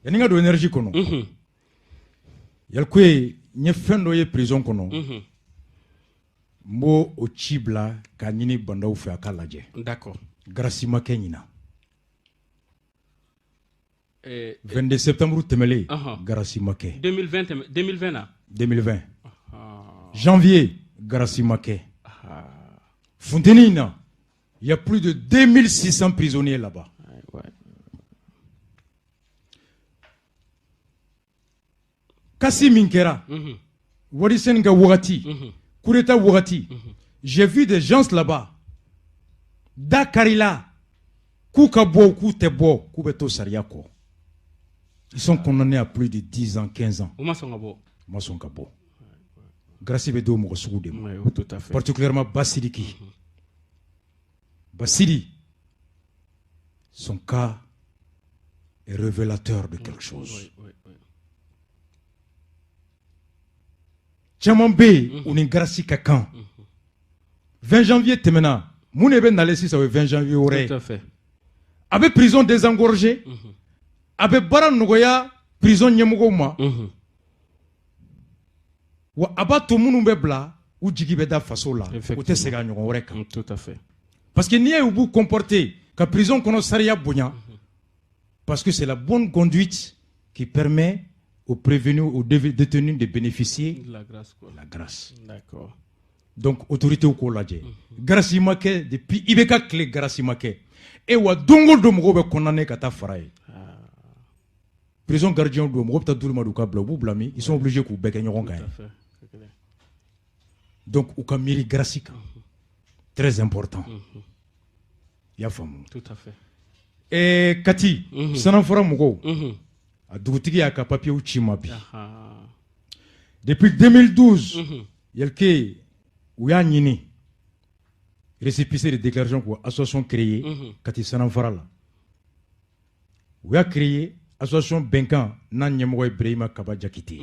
Yanni n ka don énergie kɔnɔ, Yalikuye, n ye fɛn dɔ ye prison kɔnɔ, n b'o o ci bila k'a ɲini bandaw fɛ a k'a lajɛ. D'accord. Grâce ma kɛ ɲina. 22 septembre tɛmɛlen, grâce ma kɛ. 2020 tɛmɛ, 2020 na. 2020 janvier, grâce ma kɛ. Funteni in na, il y a plus de 2600 prisonniers là-bas. Casse min kɛra Wari ka wagati, coup d'état wagati, j'ai vu des gens là-bas da karila k'u ka bɔ, k'u tɛ bɔ, k'u bɛ to sariya kɔ. Ils sont condamnés à plus de 10 ans, 15 ans. U ma sɔn ka bɔ. U ma sɔn ka bɔ. Grâce bɛ d'o mɔgɔ sugu de ma. Ouais, tout à fait. Particulièrement Bassidiki. Bassidi, son cas est révélateur de quelque chose. Caman bɛ yen, u ni grâce ka kan. 20 janvier tɛmɛna, mun de bɛ nalen sisan? O ye 20 janvier wɛrɛ ye. Tout à fait. A bɛ prison désengorger, a bɛ baara nɔgɔya prison ɲɛmɔgɔw ma, wa a b'a to minnu bɛ bila, u jigi bɛ da faso la, u tɛ segin a ɲɔgɔn wɛrɛ kan. Tout à fait. Parce que n'i y'a ye u b'u comporter ka prison kɔnɔ sariya bonya, parce que c'est la bonne conduite qui permet aux prévenus, aux détenus de bénéficier de la grâce, quoi. De la grâce. D'accord. Donc autorité k'o lajɛ. Grâce ma kɛ depuis IBK tile, grâce ma kɛ. E wa, don o don mɔgɔw bɛ condamné ka taa fara ye. Prison gardien don, mɔgɔw bɛ taa d'olu ma d'u ka bila, u b'u bila min, ils sont obligés k'u bɛɛ kɛ ɲɔgɔn kan Tout ye. à fait. C'est clair. Donc u ka miiri grâce kan. Très important. I y'a faamu? Tout à fait. Kati, Sanafara mɔgɔw, a dugutigi y'a ka papiyew ci ma bi. Depuis 2012, Yelke, u y'a ɲini récépissé de déclaration k'u association créée Kati Sanafara la. U y'a créé association Bɛnkan n'a ɲɛmɔgɔ ye Birahima Kaba Jakite.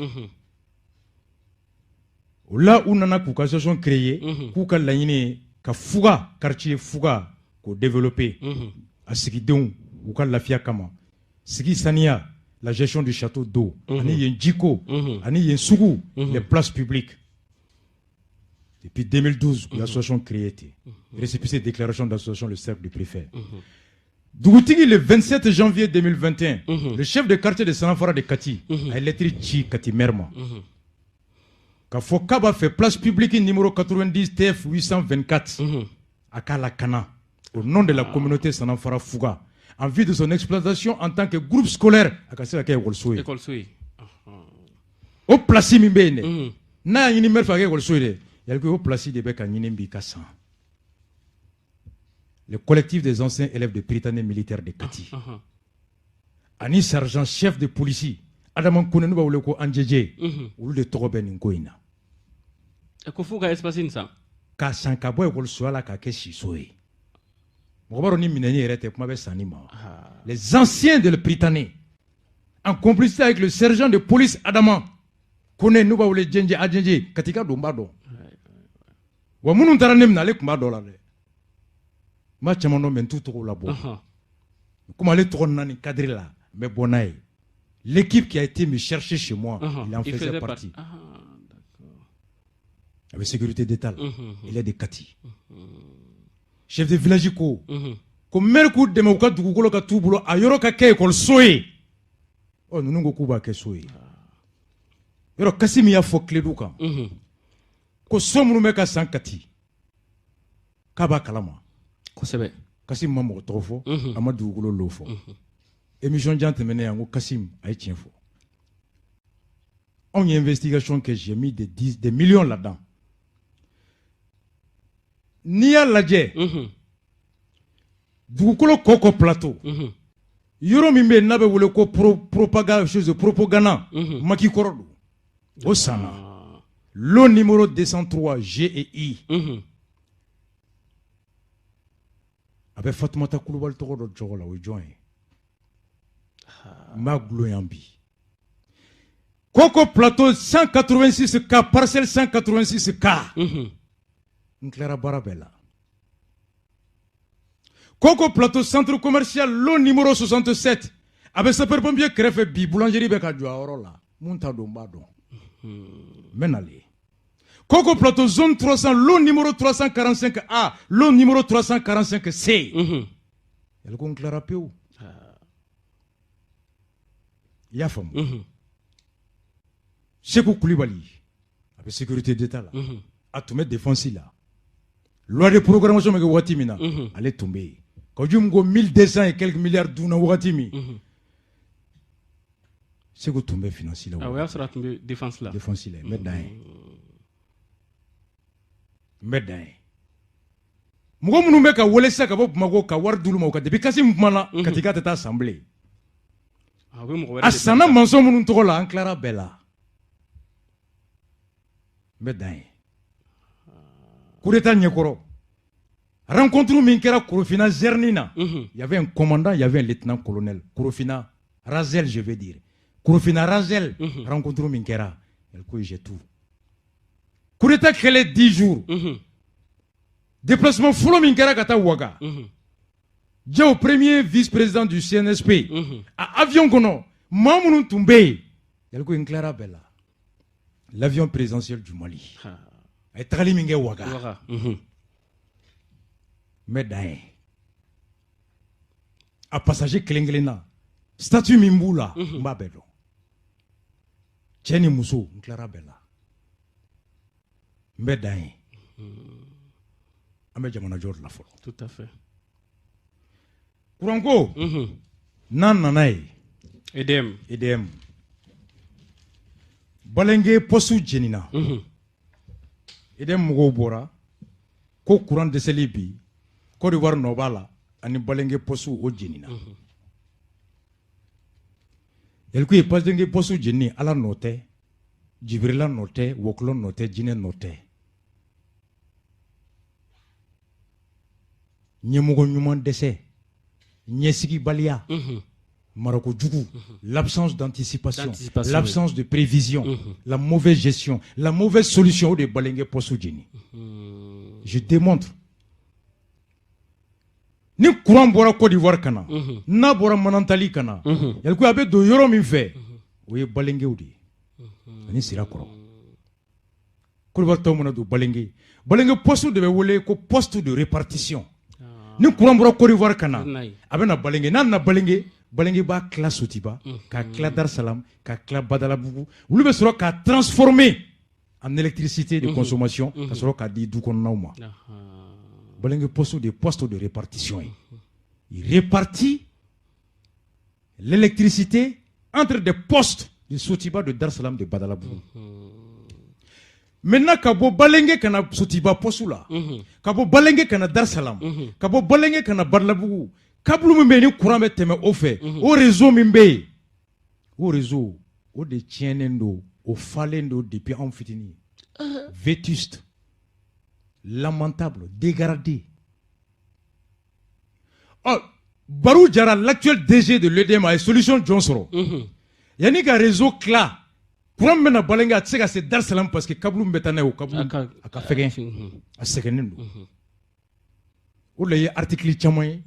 O la, u nana k'u ka association créée, k'u ka laɲini ye ka Fuga, quartier Fuga, k'o développer, a sigidenw u ka lafiya kama, sigi saniya, la gestion du château d'eau, ani yen jiko, ani yen sugu, les places publiques. Depuis 2012, l'association créée ten, récépissé de déclaration d'association, le cercle du préfet. Dugutigi, le 27 janvier 2021, le chef de quartier de Sanafara de Kati a ye lettre ci Kati maire ma k'a fɔ k'a b'a fɛ place publique numéro 90 TF 824, a k'a lakana au nom de la communauté Sanafara Fuga en vue de son exploitation en tant que groupe scolaire, a ka se ka kɛ ekɔliso ye. École ye. O place min bɛ yen dɛ, n'a y'a ɲini maire fɛ a kɛ ekɔliso ye dɛ, yali o place de bɛ ka ɲini bi ka san. Le collectif des anciens élèves de Prytanée militaire de Kati ani sergent chef de police Adama Kone, n'u b'a wele ko Anjeje, olu de tɔgɔ bɛ nin ko in na. Ko f'u ka espace in san. K'a san ka bɔ ekɔlisoya la k'a kɛ siso ye. Mɔgɔ b'a dɔn ni minɛni yɛrɛ tɛ, kuma bɛ sanni ma. Les anciens de le Prytanée en complicité avec le sergent de police Adama Kone, n'u b'a wele Jenje Ajenje, Katika don b'a dɔn wa. Minnu taara ne minɛ, ale tun b'a dɔn la dɛ. N b'a caman dɔn, mais n t'u tɔgɔw labɔ. Komi ale tɔgɔ nana nin cadre la, n bɛ bɔ n'a ye. L'équipe qui a été me chercher chez moi, il en Il faisait faisait partie. Ah, d'accord. Avec sécurité d'État là. Il est de Kati. Chef de village ko ko maire k'u dɛmɛ u ka dugukolo ka t'u bolo, a yɔrɔ ka kɛ ekɔliso ye. Ɔ, ninnu ko k'u b'a kɛ so ye. Yɔrɔ Kassim y'a fɔ Kiledu kan ko so minnu bɛ ka san Kati, k'a b'a kalama. Kassim ma mɔgɔ tɔgɔ fɔ, a ma dugukolo lo fɔ. Émission jan tɛmɛnen yan, ko Kassim a ye tiɲɛ fɔ. Anw ye investigation kɛ, j'ai mis des dix, des millions là-dedans. N'i y'a lajɛ, dugukolo Kɔkɔ Plateau, yɔrɔ min bɛ yen n'a bɛ wele ko propaga chose propaganda, maki kɔrɔ don, o sanna, lot numéro 203 G et I, a bɛ Fatumata Kulubali tɔgɔ dɔ jɔgɔ la. O ye jɔn ye? N b'a gulon yan bi. Koko Plateau 186 K, parcelle 186 K, n tilara baara bɛɛ la. Koko Plateau centre commercial, lot numéro 67, a bɛ sapeur pompier kɛrɛfɛ bi, boulangerie bɛ ka jɔ a yɔrɔ la. Mun t'a dɔn, n b'a dɔn, n bɛ nalen. Koko Plateau zone 300, lot numéro 345 A, lot numéro 345 C, yali ko n tilara pewu. I y'a faamu? Seku Kulibali a bɛ sécurité d'État la, a tun bɛ défense la. Loi de programmation bɛ kɛ waati min na, ale tun bɛ yen. Kajum ko 1200 et quelques milliards dunna wagati min, Seku tun bɛ finance la. Ah, o y'a sɔrɔ a tun bɛ défense la. Défense la. N bɛ dan ye, n bɛ dan ye. Mɔgɔ minnu bɛ ka wele sisan ka bɔ Bamakɔ ka wari d'olu ma, o ka depuis Kassim kumana, Katika tɛ taa san bilen. A bɛ mɔgɔ wɛrɛ A de sanna bila. Maçon minnu tɔgɔ la, an tilara bɛɛ la. N bɛ dan ye. Coup d'état ɲɛkɔrɔ, rencontre min kɛra Korofina Zerni na, il y avait un commandant, il y avait un lieutenant colonel. Korofina Razel, je veux dire Korofina Razel, rencontre min kɛra, ko j'ai tout. Coup d'état kɛlen 10 jours, déplacement fɔlɔ min kɛra ka taa Ouaga, Diaw, premier vice-président du CNSP, a avion kɔnɔ maa minnu tun bɛ yen, yali ko n tilara bɛɛ la. L'avion présidentiel du Mali a ye tagali min kɛ Ouaga. Ouaga. N bɛ dan ye. A passager kelen kelen na, statut min b'u la, n b'a bɛɛ dɔn. Cɛ ni muso, n tilara bɛɛ la, n bɛ dan ye. An bɛ jamanajɔ de la fɔlɔ. Tout à fait. Kuranko, n'an nana ye, EDM. EDM, Balenge poste jenina. EDM mɔgɔw bɔra ko courant dɛsɛli bi, Côte d'Ivoire nɔ b'a la, ani Balenge poste o jenina. Yaliku ye, Balenge poste jenini, Ala nɔ tɛ, Jibirila nɔ tɛ, wɔkulɔ nɔ tɛ, jinɛ nɔ tɛ. Ɲɛmɔgɔ ɲuman dɛsɛ, ɲɛsigibaliya, marako jugu, l'absence d'anticipation, l'absence de prévision, la mauvaise gestion, la mauvaise solution, o de ye Balenge poste jeni. Je démontre. Ni courant bɔra Côte d'Ivoire ka na, n'a bɔra Manantali ka na, yaliku a bɛ don yɔrɔ min fɛ, o ye Balengew de ye ani Sirakɔrɔ. Côte d'Ivoire tɔw mana don Balenge, Balenge poste de bɛ wele ko poste de répartition. Ni courant bɔra Côte d'Ivoire ka na, a bɛ na Balenge. N'a nana Balenge, Balenge b'a tila Sotiba, k'a tila Dar Salam, k'a tila Badalabugu. Olu bɛ sɔrɔ k'a transformer en électricité de consommation, ka sɔrɔ k'a di du kɔnɔnaw ma. Balenge poste de poste de répartition ye. Il répartit l'électricité entre des postes de Sotiba, de Dar Salam, de Badalabugu. Maintenant, ka bɔ Balenge ka na Sotiba poste la, ka bɔ Balenge ka na Dar Salam, ka bɔ Balenge ka na Badalabugu, câble min bɛ yen ni courant bɛ tɛmɛ o fɛ, o réseau min bɛ yen, o réseau o de tiɲɛnen don, o falen don depuis anw fitinin. Vétuste, lamentable, dégradé. Ɔ, Barou Jara, l'actuel DG de l'EDM, a ye solution jɔn sɔrɔ? Yanni ka réseau tila, courant min bɛ na Balenge, a tɛ se ka se Dar Salam parce que câble min bɛ taa n'a ye, o câble a ka fɛgɛn, a sɛgɛnnen don. O de la i ye article caman ye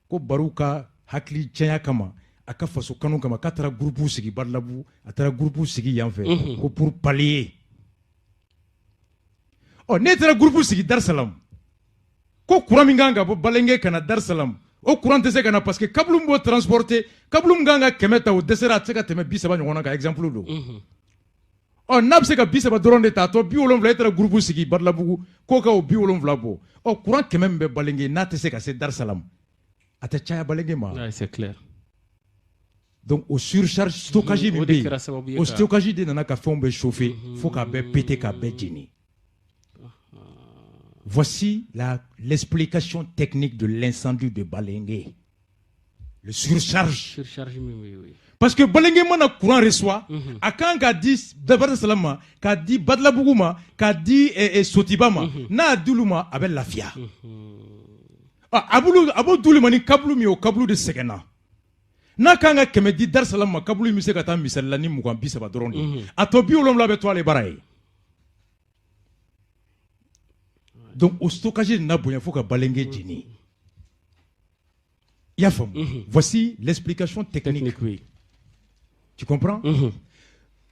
ko Barou ka hakili cɛnya kama, a ka faso kanu kama, k'a taara groupe sigi Badalabugu, a taara groupe sigi yan fɛ ko pour pallier. Ɔ, n'e taara groupe sigi Dar Salam, ko courant min kan ka bɔ Balenge ka na Dar Salam, o courant tɛ se ka na parce que câble min b'o transporter, câble min kan ka 100 ta, o dɛsɛra, a tɛ se ka tɛmɛ 30 ɲɔgɔn na kan, exemple don. Ɔ, n'a bɛ se ka 30 dɔrɔn de ta, a tɔ 70, e taara groupe sigi Badalabugu k'o ka o 70 bɔ. Ɔ, courant 100 min bɛ Balenge, n'a tɛ se ka se Dar Salam, a tɛ caya Balenge ma. Ouais, c'est clair. Donc o surcharge stockage min O de bɛ kɛra sababu ye yen, o stockage de nana ka fɛnw bɛɛ chauffer fo k'a bɛɛ péter, k'a bɛɛ jeni. Voici l'explication technique de l'incendie de Balenge. Le surcharge. Surcharge min bɛ yen, oui. Parce que Balenge mana courant reçoit, a kan k'a di Dar Salam ma, k'a di Badalabugu ma, k'a di Sotiba ma, n'a y'a d'olu ma, a bɛ lafiya. A b'olu, a b'o d'olu ma ni câble min ye, o câble de sɛgɛnna. N'a kan ka 100 di Dar Salam ma, câble in bɛ se ka taa misali la ni 20, 30 dɔrɔn de ye. A tɔ 70 bɛ to ale bara ye. Donc o stockage nana bonya fo ka Balenge jeni. I y'a faamu? Voici l'explication technique. Technique, oui. Tu comprends?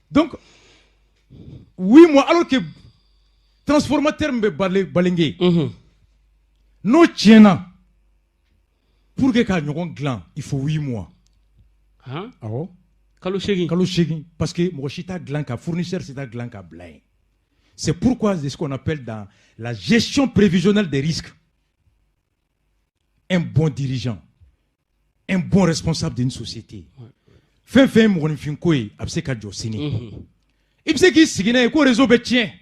Donc, 8 mois, alors que transformateur min bɛ Balenge, n'o tiɲɛna, pour que k'a ɲɔgɔn dilan, il faut 8 mois. Han? Awɔ. Kalo 8. Kalo 8, parce que mɔgɔ si t'a dilan ka fournisseur si t'a dilan k'a bila yen. C'est pourquoi c'est ce qu'on appelle dans la gestion prévisionnelle des risques. Un bon dirigeant, un bon responsable d'une société, fɛn fɛn ye mɔgɔninfin ko ye, a bɛ se ka jɔ sini. I bɛ se k'i sigi n'a ye ko réseau bɛ tiɲɛ,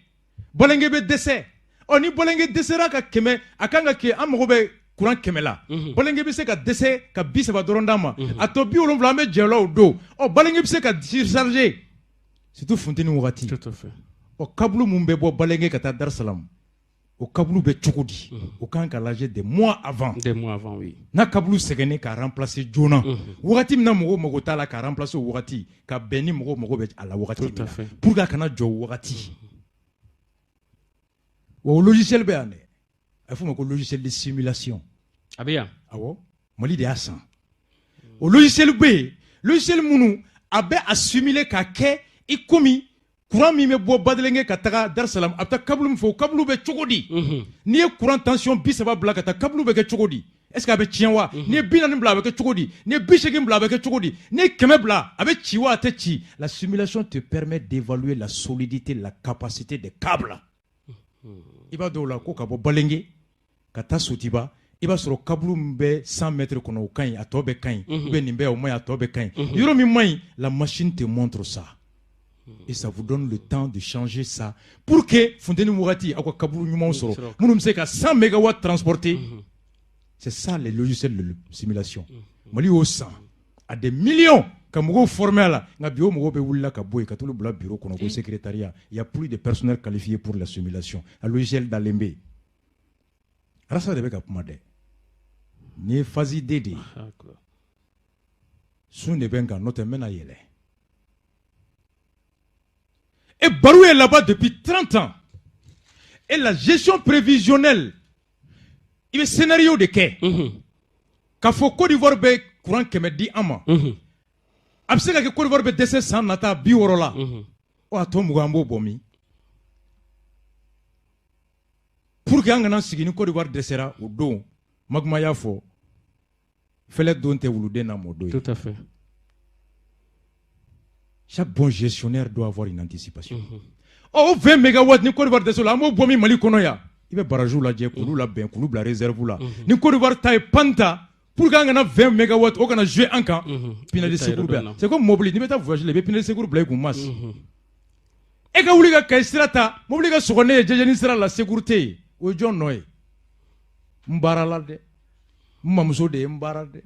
Balenge bɛ dɛsɛ. Ɔ, ni Balenge dɛsɛra ka 100, a kan ka kɛ, an mago bɛ courant 100 la. Balenge bɛ se ka dɛsɛ ka 30 dɔrɔn d'a ma. A tɔ 70, an bɛ jɛ o la o don. Ɔ, Balenge bɛ se ka surcharger, surtout funteni wagati. Tout à fait. Ɔ, câble mun bɛ bɔ Balenge ka taa Dar Salam, o câble bɛ cogo di? O kan ka lajɛ des mois avant. Des mois avant, oui. N'a câble sɛgɛnnen, k'a remplacer joona. Wagati min na mɔgɔw mago t'a la, k'a remplacer o wagati, ka bɛn ni mɔgɔw mago bɛ a la wagati min Tout à na. fait. Pour que a kana jɔ o wagati. Wa o logiciel bɛ yan dɛ. A bɛ f'o ma ko logiciel de simulation. A bɛ yan. Awɔ, Mali de y'a san. O logiciel bɛ yen, logiciel minnu a bɛ a simuler k'a kɛ i komi Courant min bɛ bɔ Badelenge ka taga Dar Salam, a bɛ taa câble min fɛ, o câble bɛ cogo di? N'i ye courant tension 30 bila ka taa, câble bɛ kɛ cogo di? Est ce que a bɛ tiɲɛ wa? N'i ye 40 bila, a bɛ kɛ cogo di? N'i ye 80 bila, a bɛ kɛ cogo di? N'i ye 100 bila, a bɛ ci wa, a tɛ ci? La simulation te permet d'évaluer la solidité, la capacité des câbles. I b'a dɔw la ko ka bɔ Balenge ka taa Sotiba, i b'a sɔrɔ câble min bɛ 100 mètres kɔnɔ, o ka ɲi, a tɔ bɛɛ ka ɲi, ou bien nin bɛɛ o ma ɲi, a tɔ bɛɛ ka ɲi. Yɔrɔ min ma ɲi, la machine te montre ça et ça vous donne le temps de changer ça pour que funteni wagati, aw ka câble ɲumanw sɔrɔ minnu bɛ se ka 100 mégawatts transporter. C'est ça, les logiciels de simulation. Mali y'o san à des millions ka mɔgɔw former a la. Nka bi, o mɔgɔw bɛ wulila ka bɔ yen ka t'olu bila bureau kɔnɔ ko secrétariat. Il y a plus de personnel qualifié pour la simulation. A logiciel dalen bɛ yen. Arasa de bɛ ka kuma dɛ. Nin ye phase D de ye. Sun de bɛ n kan, n'o tɛ n bɛna yɛlɛ. Et Barou est là-bas depuis 30 ans. Et la gestion prévisionnelle, i bɛ scénario de kɛ. K'a fɔ Côte d'Ivoire bɛ courant 100 di an ma. A bɛ se ka kɛ Côte d'Ivoire bɛ dɛsɛ san nata 60 la. Ɔ, a tɔ 20, an b'o bɔ min? Pour que an kana sigi ni Côte d'Ivoire dɛsɛra o don, Maguma y'a fɔ, fɛlɛ don tɛ wuluden na mɔ don ye. Tout à fait. Chaque bon gestionnaire doit avoir une anticipation. Ɔ, o 20 mégawatts, ni Côte d'Ivoire dɛsɛ la, an b'o bɔ min Mali kɔnɔ yan? I bɛ barrage lajɛ k'olu labɛn, k'olu bila réserve la. Ni Côte d'Ivoire ta ye panne ta, pour que an kana 20 mégawatts o kana jouer an kan, pneu de secours bɛ yan. C'est comme mobili, n'i bɛ taa voyage la, i bɛ pneu de secours bila i kun mas. E ka wuli ka Kayi sira ta, mobili ka sɔgɔ ne ye Jɛjɛni sira la, secours tɛ yen. O ye jɔn nɔ ye? N baara la dɛ, n mamuso de ye n baara dɛ.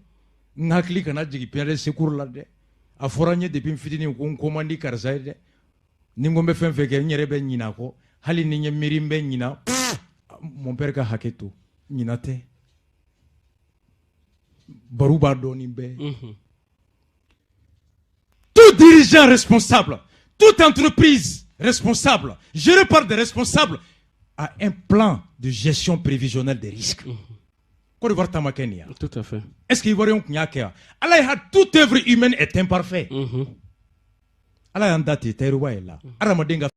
N hakili kana jigin pneu de secours la dɛ. A fɔra n ye depuis n fitinin ko n ko man di karisa ye dɛ. Ni n ko n bɛ fɛn fɛn kɛ, n yɛrɛ bɛ ɲinɛ a kɔ. Hali ni n ye miiri, n bɛ ɲina. Mon père ka hakɛ to, ɲina tɛ. Baro b'a dɔn nin bɛɛ. Tout dirigeant responsable, toute entreprise responsable, gérée par des responsables, a un plan de gestion prévisionnelle des risques. Côte d'Ivoire ta ma kɛ nin ye? Tout à fait. Est-ce que Ivoirien tun y'a kɛ wa? Ala ye, toute œuvre humaine est imparfaite. Ala y'an da ten, tayiruba ye la. Adamaden ka